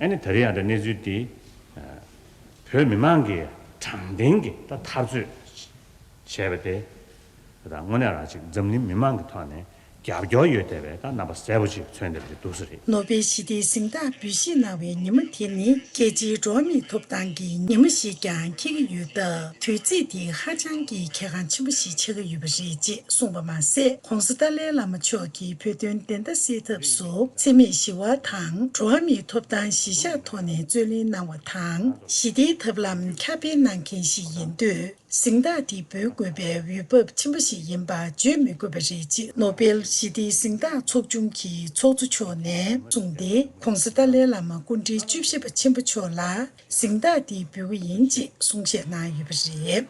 ཨ་ནི་ད་རེས་ཡང་ད་གནས་ཚུལ་འདི་བོད་མི་མང་གིས་དྲང་བདེན་གྱི་ད་འཐབ་རྩོད་བྱས་པ་དེ་ད་དངོས་གནས་རང་ཅིག་འཛམ་གླིང་མི་མང་གི་ཐོག་ནས་རྒྱབ་སྐྱོར་ཡོད་བསྡད་པའི་ད་རྣམ་པ་གསལ་པོ་ཅིག་མཚོན་བསྡད་པ་ཅིག་འདུག་ས་རེད། ནོ་བེལ་ཞི་བདེའི་གཟེངས་རྟགས་འབུལ་བཞེས་གནང་བའི་ཉིན་མོ་དེ་ནི་རྒྱལ་སྤྱིའི་འགྲོ་བ་མིའི་ཐོབ་ཐང་གི་ཉིན་མོ་ཞིག་ཀྱང་འཁེལ་གྱི་ཡོད་སྟབས། དུས་ཚིགས་འདི་ཧ་ཅང་གི་གལ་འགངས་ཆེན་པོ་ཞིག་ཆགས་ཀྱི་ཡོད་པ་རེད་ཅེས་གསུངས་པ་མ་ཟད། ྋགོང་ས་ཏཱ་ལའི་བླ་མ་མཆོག་གིས་བོད་དོན་བདེན་མཐའ་གསལ་ཐབས་སུ་འཚེ་མེད་ཞི་བ་དང་འགྲོ་བ་མིའི་ཐོབ་ཐང་གཞིར་བཞག་ཐོག་ནས་རྩོད་ལེན་གནང་བ་དང་། ཞི་བདེའི་ཐབས་ལམ་ཁྱབ་སྤེལ་གནང་མཁན་ཞིག་ཡིན་དུས། གཟེངས་རྟགས་འདི་འབུལ་དགོས་པའི་འོས་བབ་ཆེན་པོ་ཞིག་ཡིན་པ་བརྗོད་མི་དགོས་པ་རེད་ཅེས་ནོ་བེལ་ཞི་བདེའི་གཟེངས་རྟགས་ཚོགས་ཆུང་གི་ཚོགས་གཙོ་མཆོག་ནས་གསུངས་ཏེ། ྋགོང་ས་ཏཱ་ལའི་བླ་མ་སྐུ་ཕྲེང་བཅུ་བཞི་པ་ཆེན་པོ་མཆོག་ལ་གཟེངས་རྟགས་འདི་འབུལ་གྱི་ཡིན་ཅེས་གསུང་བཤད་གནང་ཡོད་པ་རེད།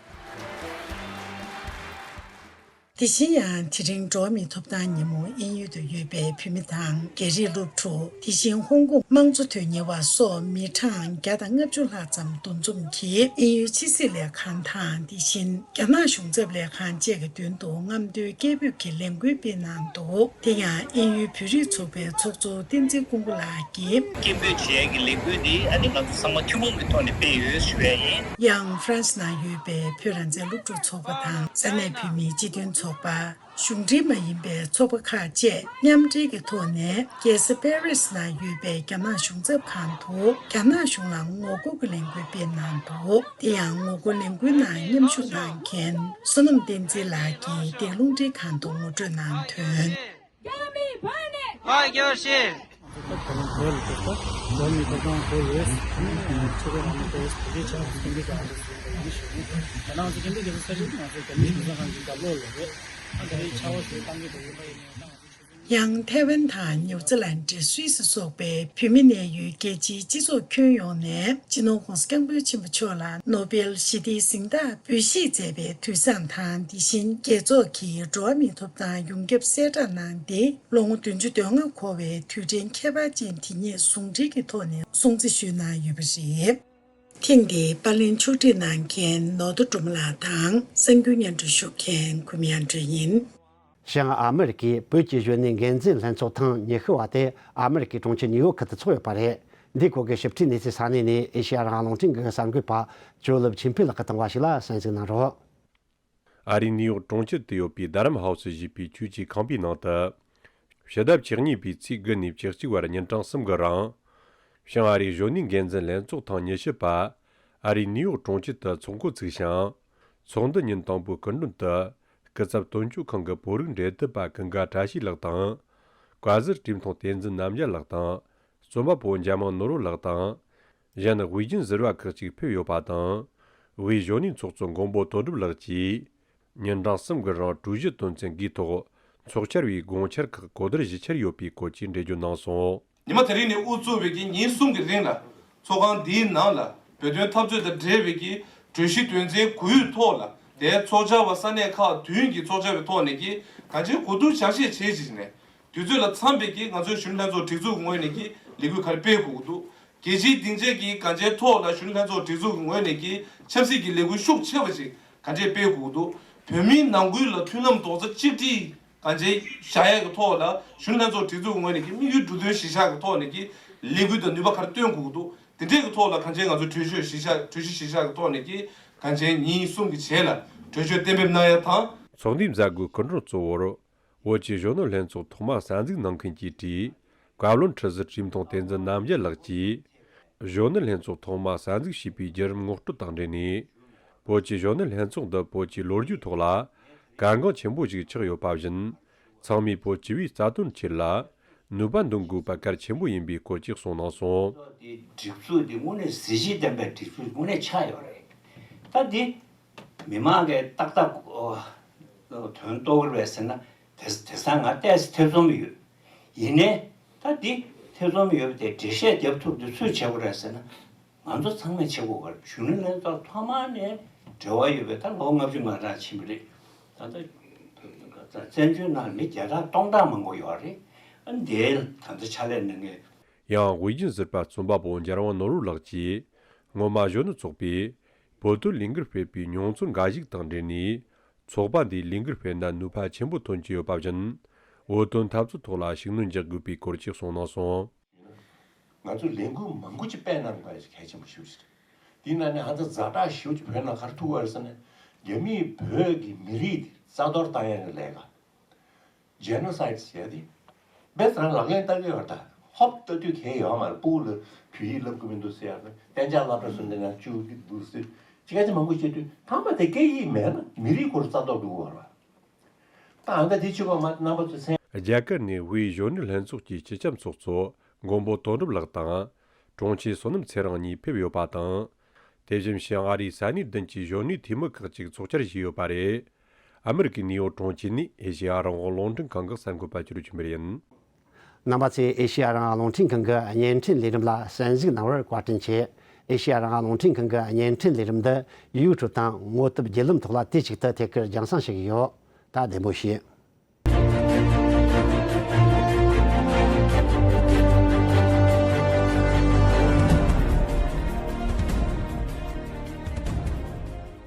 དེ་བཞིན་ཡང་དེ་རིང་འགྲོ་བ་མིའི་ཐོབ་ཐང་ཉིན་མོ་དབྱིན་ཡུལ་དུ་ཡོད་པའི་བོད་མི་དང་རྒྱ་རིགས་སློབ་ཕྲུག་དེ་བཞིན་ཧོང་ཀོང་དམངས་གཙོ་དོན་གཉེར་བ་སོགས་མི་གྲངས་བརྒྱ་དང་ལྔ་བཅུ་ལྷག་ཙམ་འདུ་འཛོམས་ཀྱིས་དབྱིན་ཡུལ་ཕྱི་སྲིད་ལས་ཁང་དང་དེ་བཞིན་རྒྱ་ནག་གཞུང་ཚབ་ལས་ཁང་བཅས་ཀྱི་མདུན་དུ་རྔམ་སྟོན་སྐད་འབོད་ཀྱི་ལས་འགུལ་སྤེལ་གནང་འདུག་དེ་ཡང་དབྱིན་ཡུལ་བོད་རིགས་ཚོགས་པའི་ཚོགས་གཙོ་བསྟན་འཛིན་ཀུན་དགའ་ལགས་ཀྱིས། སྐད་འབོད་བྱེད་ཡས་ཀྱི་ལས་འགུལ་འདི་ཨ་ནི་ང་ཚོ་ཚང་མ་ཐུན་མོང་གི་ཐོག་ནས་སྤེལ་ཡོད་ཞུ་ཡས་ཡིན། ཡང་ཧྥ་རན་སི་ནང་ཡོད་པའི་བོད་རང་བཙན་སློབ་ཕྲུག་ཚོགས་པ་དང་ས་གནས་བོད་མིའི་སྤྱི་མཐུན་ཚོགས་པ། གཞུང་འབྲེལ་མ་ཡིན་པའི་ཚོགས་པ་ཁག་བཅས་མཉམ་འབྲེལ་གྱི་ཐོག་ནས་རྒྱལ་ས་པེ་རི་སི་ནང་ཡོད་པའི་རྒྱ་ནག་གཞུང་ཚབ་ཁང་དུ་རྒྱ་ནག་གཞུང་ལ་ངོ་རྒོལ་གྱི་ལས་འགུལ་སྤེལ་གནང་འདུག་དེ་ཡང་ངོ་རྒོལ་ལས་འགུལ་ནང་མཉམ་ཞུགས་གནང་མཁན་བསོད་ནམས་བསྟན་འཛིན་ལགས་ཀྱིས་འདི་རླུང་འཕྲིན་ཁང་དུ་ངོ་སྤྲོད་གནང་དོན། རྒྱ་མི་ཕར་ནས། ཕར་རྒྱག་ཤེས། ད་ལྟ་བོད་ལ་སླེབས་ད་བོད་མི་ཐོབ་ཐང་དགོས་རེད། ཆོས་རེད་ཨ་མ་དེ་བོད་རྒྱ་ཆ་སྐད་འབོད་བྱ་ཡག་དེ་སུ་ཡིན་ཞུ་ནས། ད་ནང་ཚོ་སྐད་འབོད་རྒྱག་ས་ཆ་ང་ཚོ་རྒྱ་མིའི་དུས་ཚོད་ཁང་གི་རྒྱབ་ལོགས་ལ་རེད། ཨ་དེ་རིང་ཕྱག་དབང་ཞུ་བཏང་གི་འདུག་ཡིན་པ་ཡིན་ནའི་ད་ང་ཚོ་ཆོས་ཡང་ཐའེ་ཝན་དང་ནིའུ་ཙི་ལན་སུད་སི་སོགས་པའི་བོད་མི་གནས་ཡུལ་རྒྱལ་སྤྱིའི་སྤྱི་ཚོགས་ཁྱོན་ཡོངས་ནས་སྤྱི་ནོར་༧གོང་ས་༧སྐྱབས་མགོན་ཆེན་པོ་མཆོག་ལ་ནོ་བེལ་ཞི་བདེའི་གཟེངས་རྟགས་འབུལ་བཞེས་མཛད་པའི་དུས་བཟང་དང་དེ་བཞིན་རྒྱལ་ཚོགས་ཀྱི་འགྲོ་བ་མིའི་ཐོབ་ཐང་ཡོངས་ཁྱབ་གསལ་བསྒྲགས་གནང་སྟེ་ལོ་ངོ་བདུན་ཅུ་དོན་ལྔ་འཁོར་བའི་དུས་དྲན་ཁྱད་པར་ཅན་དེ་ཉིད་ཟུང་འབྲེལ་གྱི་ཐོག་ནས་སྲུང་བརྩི་ཞུས་གནང་ཡོད་པ་རེད། ཐེངས་འདིའི་པར་ལེན་ཕྱོགས་སྒྲིག་གནང་མཁན་ནོར་རྡོ་སྒྲོལ་མ་ལགས་དང་གསར་འགྱུར་སྙན་སྒྲོན་ཞུ་མཁན་གུས་ཡང་སྒྲོན་ཡིན། བྱང་ཨ་མི་རི་ཀའི་བོད་ཀྱི་གཞོན་ནུའི་འགན་འཛིན་ལྷན་ཚོགས་ཐེངས་ཉི་ཤུ་བ་དེ་ཨ་མི་རི་ཀའི་གྲོང་ཁྱེར་ནིའུ་ཡོག་ཁུལ་དུ་འཚོགས་ཡོད་པ་རེད། འདིའི་སྐོར་གྱི་ཞིབ་ཕྲའི་གནས་ཚུལ་ས་གནས་ནས་ཨེ་ཤེ་ཡ་རང་དབང་རླུང་འཕྲིན་ཁང་གི་གསར་འགོད་པ་ཇོ་ལེབ་ཆོས་འཕེལ་ལགས་ཀྱིས་བཏང་བ་ཞིག་ལ་གསན་གཟིགས་གནང་རོགས། ཨ་རིའི་ནིའུ་ཡོག་གྲོང་ཁྱེར་དུ་ཡོད་པའི་རྡ་རམ་ཧའུ་སི་ཞེས་པའི་ཆོས་ཀྱི་ཁང་པའི་ནང་དུ། ཕྱི་ཟླ་བཅུ་གཉིས་པའི་ཚེས་དགུ་ནས་བཅུ་གཅིག་བར་ཉིན་གྲངས་གསུམ་གྱི་རིང་། བྱང་ཨ་རིའི་གཞོན་ནུའི་འགན་འཛིན་ལྷན་ཚོགས་ཐེངས་ཉི་ཤུ་པ། ཨ་རིའི་ནིའུ་ཡོག་གྲོང་ཁྱེར་དུ་ཚོགས་འགོ་ཚུགས་ཤིང་། ཚོགས་འདུ་ཉིན་དང་པོའི་སྐུ་མགྲོན་དུ། སྐུ་ཚབ་དོན་གཅོད་ཁང་གི་བོད་རིགས་འབྲེལ་མཐུད་པ་ཀུན་དགའ་བཀྲ་ཤིས་ལགས་དང་། བཀའ་ཟུར་བཀྲས་མཐོང་བསྟན་འཛིན་རྣམ་རྒྱལ་ལགས་དང་། རྩོམ་པ་པོ་འཇམ་དབྱངས་ནོར་བུ་ལགས་དང་། གཞན་དབུས་རྒྱུན་ཟུར་པ་ཁག་ཅིག་ཕེབས་ཡོད་པ་དང་། དབུས་གཞོན་ནུའི་ཚོགས་གཙོ་མགོན་པོ་དོན་གྲུབ་ལགས་ཀྱིས། ཉིན་གྲངས་གསུམ་གྱི་རིང་གྲོས་གཞི་དོན་ཚན་དགུའི་ཐོག་ཚོགས་བཅར་བའི་དགོངས་འཆར་ཁག་གོ་བསྡུར་ཞིབ་ཆ་ཡོད་པའི་སྐོར་གྱི་འགྲེལ་བརྗོད་གནང་སོང་། ཉི་མ་དེ་རིང་ནས་དབུ་བཙུགས་པའི་གི་ཉིན་གསུམ་གྱི་རིང་ལ། ཚོགས་ཁང་འདིའི་ནང་ལ་བོད་དོན་འཐབ་རྩོད་དང་འབྲེལ་བའི་གི་གྲོས་གཞི་དོན་ཚན་དགུའི་ཐོག་ལ་དེའི་ཚོགས་བཅར་བ་ས་གནས་ཁག་བདུན་གྱི་ཚོགས་བཅར་བའི་ཐོག་ནས་ཀྱི་གང་ཅིའི་གོ་བསྡུར་ཆ་ཤས་བྱས་ཅིག་ནས། དུས་ཚོད་ལ་འཚམས་པའི་གི་ང་ཚོའི་གཞོན་ནུ་ལྷན་ཚོགས་སྒྲིག་འཛུགས་ཀྱི་ངོས་ནས་ཀྱི་ལས་འགུལ་ག་རེ་སྤེལ་དགོས་ཀྱི་འདུག་རྒྱལ་སྤྱིའི་སྡིངས་ཆའི་གི་གང་ཅིའི་ཐོག་ལ་གཞོན་ནུ་ལྷན་ཚོགས་སྒྲིག་འཛུགས་ཀྱི་ངོས་ནས་ཀྱི་ཆབ་སྲིད་ཀྱི་ལས་འགུལ་ཤུགས་ཆེ་བ་ཞིག་གང་ཅིའི་སྤེལ་དགོས་ཀྱི་འདུག་བོད་མིའི་ནང་ཁུལ་ལ་མཐུན་ལམ་རྡོག་རྩ་གཅིག་སྒྲིལ་གང་ཅིའི་བཞག་ཡས་ཀྱི་ཐོག་ལ་གཞོན་ནུ་ལྷན་ཚོགས་སྒྲིག་འཛུགས་ཀྱི་ངོས་ནས་ཀྱི་དམིགས་ཡུལ་འབྲུ་དོན་གཞིར་བཞག་གི་ཐོག་ནས་ཀྱི་ལས་འགུལ་དང་ནུས་པ་ག་རེ་བཏོན་དགོས་ཀྱི་འདུག་དེ་འདྲས་ཀྱི་ཐོག་ལ་གང་ཅིའི་ང་ཚོས་གྲོས་ཆོད་གཞིར་བཞག་གྲོས་གཞི་གཞིར་བཞག་གི་ཐོག་ནས་ཀྱི་གང་ཅིའི་ཉིན་གསུམ་གྱི་རྗེས་ལ་གྲོས་ཆོད་གཏན་འབེབས་གནང་ཡས་དང་། ཚོགས་འདུའི་མཛད་སྒོའི་སྐུ་མགྲོན་གཙོ་བོར། བོད་ཀྱི་གཞོན་ནུ་ལྷན་ཚོགས་ཐོག་མ་གསར་འཛུགས་གནང་མཁན་གྱི་གྲས། བཀའ་བློན་ཁྲི་ཟུར་བཀྲས་མཐོང་བསྟན་འཛིན་རྣམ་རྒྱལ་ལགས་ཀྱིས། གཞོན་ནུ་ལྷན་ཚོགས་ཐོག་མ་གསར་འཛུགས་བྱས་པའི་བརྒྱུད་རིམ་ངོ་སྤྲོད་དང་འབྲེལ་ནས། བོད་ཀྱི་གཞོན་ནུ་ལྷན་ཚོགས་འདི་བོད་ཀྱི་ལོ་རྒྱུས་ཐོག་ལ་གལ་འགངས་ཆེན་པོ་ཞིག་ཆགས་ཡོད་པ་བཞིན། ཚང་མས་བོད་སྤྱི་པའི་རྩ་དོན་ཆེད་ལ་ནུས་པ་འདོན་དགོས་པ་གལ་ཆེན་པོ་ཡིན་པའི་སྐོར་གྱི་གསུངས་གནང་སོང་། འདི་སྒྲིག་འཛུགས་འདི་དངོས་གནས་གཟི་བརྗིད་ལྡན་པའི་སྒྲིག་འཛུགས་དངོས་གནས་ཆགས་ཡོད་རེད། ད་འདི་མི་མང་གིས་ཏག་ཏག་ཨོ། དོན་རྟོགས་ཀྱི་རེད་ཟེར་ན། དེ་དེང་སང་ང་ཏོག་ཙམ་ཐེ་ཚོམ་ཡོད། ཡིན་ནའི་ད་འདི་ཐེ་ཚོམ་ཡོད་པ་དེ་འགྲེལ་བཤད་རྒྱབ་ཐུབ་དེ་སུས་བྱེད་དགོས་རེད་ཟེར་ན། ང་ཚོ་ཚང་མས་བྱེད་དགོས་པ་རེད། གཞོན་ནུ་ལྷན་ཚོགས་ཐོག་མ་ནས་འབྲེལ་བ་ཡོད་པའི་ད་ལོ་ལྔ་བཅུ་ང་གྲངས་ཕྱིན་པ་རེད། ད་ལྟ་བཙན་བྱོལ་ནང་མི་བརྒྱ་ཕྲག་སྟོང་ཕྲག་མང་པོ་ཡོད་རེད། ཨ་འདིའི་ད་ལྟ་ཕྱག་ལས་གནང་མཁན། ཡང་དབུས་རྒྱུན་ཟུར་པ་རྩོམ་པ་པོ་འཇམ་དབྱངས་ནོར་བུ་ལགས་ཀྱིས། སྔོན་མ་གཞོན་ནུ་ཚོགས་པས་བོད་དོན་ལས་འགུལ་སྤེལ་བའི་མྱོང་ཚོར་འགའ་ཞིག་དང་འབྲེལ་ནས། ཚོགས་པ་འདིས་ལས་འགུལ་སྤེལ་ན་ནུས་པ་ཆེན་པོ་ཐོན་གྱི་ཡོད་པ་བཞིན། བོད་དོན་འཐབ་རྩོད་ཐོག་ལ་ཤུགས་སྣོན་རྒྱག་དགོས་པའི་སྐོར་གྱི་གསུངས་གནང་སོང་། ང་ཚོས་ལས་འགུལ་མང་པོ་ཅིག་སྤེལ་གནང་དགོས་པ་གལ་ཆེན་པོ་ཞིག་རེད། དེའི་ནང་ནས་ཧ་ཅང་ཛ་དྲག་ཞེ་པོ་ཅིག་བོད་ནང་ག་རེ་ཐུག་པ་རེད་ཟེར་ན། རྒྱ་མིས་བོད་ཀྱི་མི་རིགས་དེ་རྩ་གཏོར་བཏང་ཡག་གི་ལས་ཀ། ཇེ་ནོ་སའིཌ་བྱས་ཏེ། དཔེ་ཚང་ལག་ལེན་བསྟར་གྱི་ཡོད་ད། ཧོབ་ལྟ་དུས་གལ་ཡོད་མ་རེད། སྤུ་གུ་ལ་བོད་ཡིག་བསླབ་གི་མི་འདུག་ཟེར་ཡག་དང་གཏན་འཇགས་སློབ་གྲྭ་སུ་འདི་ན་བཅུག་གི་འདུག་ཟེར། ཅི་ག་ཅི་མང་པོ་བཤད་དུས་ཐ་མ་དེ་སྐད་ཡིག་མེད་ན་མི་རིགས་སྐོར་རྩ་གཏོར་འགྲོ་གི་ཡོད་རེད། ད་ཨ་ད་དེ་ཆུ་བ་མ་རྣམ་པ་ཚོ་སེམས། རྒྱ་གར་ནས་དབུས་གཞོན་ནུ་ལྷན་ཚོགས་ཀྱི་སྤྱི་ཁྱབ་ཚོགས་གཙོ་མགོན་པོ་དོན་གྲུབ་ལགས་དང་། དྲུང་ཆེ་བསོད་ནམས་ཚེ་རིང་གཉིས་ཕེབས་ཡོད་པ་དང་། དེ་བཞིན་བྱང་ཨ་རིའི་ས་གནས་བདུན་གྱི་གཞོན་ནུའི་འཐུས་མི་ཁག་ཅིག་ཚོགས་བཅར་བྱས་ཡོད་པ་རེད། ཨ་མི་རི་ཀའི་ནིའུ་ཡོག་གྲོང་ཁྱེར་ནས་ཨེ་ཤེ་ཡ་རང་དབང་རླུང་འཕྲིན་ཁང་གི་གསར་འགོད་པ་ཅོ་རུ་ཆོས་འཕེལ་ཡིན། རྣམ་པ་ཚོས་ཨེ་ཤེ་ཡ་རང་དབང་རླུང་འཕྲིན་ཁང་གི་བརྙན་འཕྲིན་ལས་རིམ་ལ་གསན་གཟིགས་གནང་བར་བཀའ་དྲིན་ཆེ། ཨེ་ཤེ་ཡ་རང་དབང་རླུང་འཕྲིན་ཁང་གི་བརྙན་འཕྲིན་ལས་རིམ་འདི་ཡུ་ཊུབ་དང་ངོ་དེབ་བརྒྱུད་ལམ་ཐོག་ལ་དུས་གཅིག་ཏུ་ཐད་ཀར་རྒྱང་སྲིང་བྱེད་ཀྱི་ཡོད། ད་བདེ་མོ་བྱེད།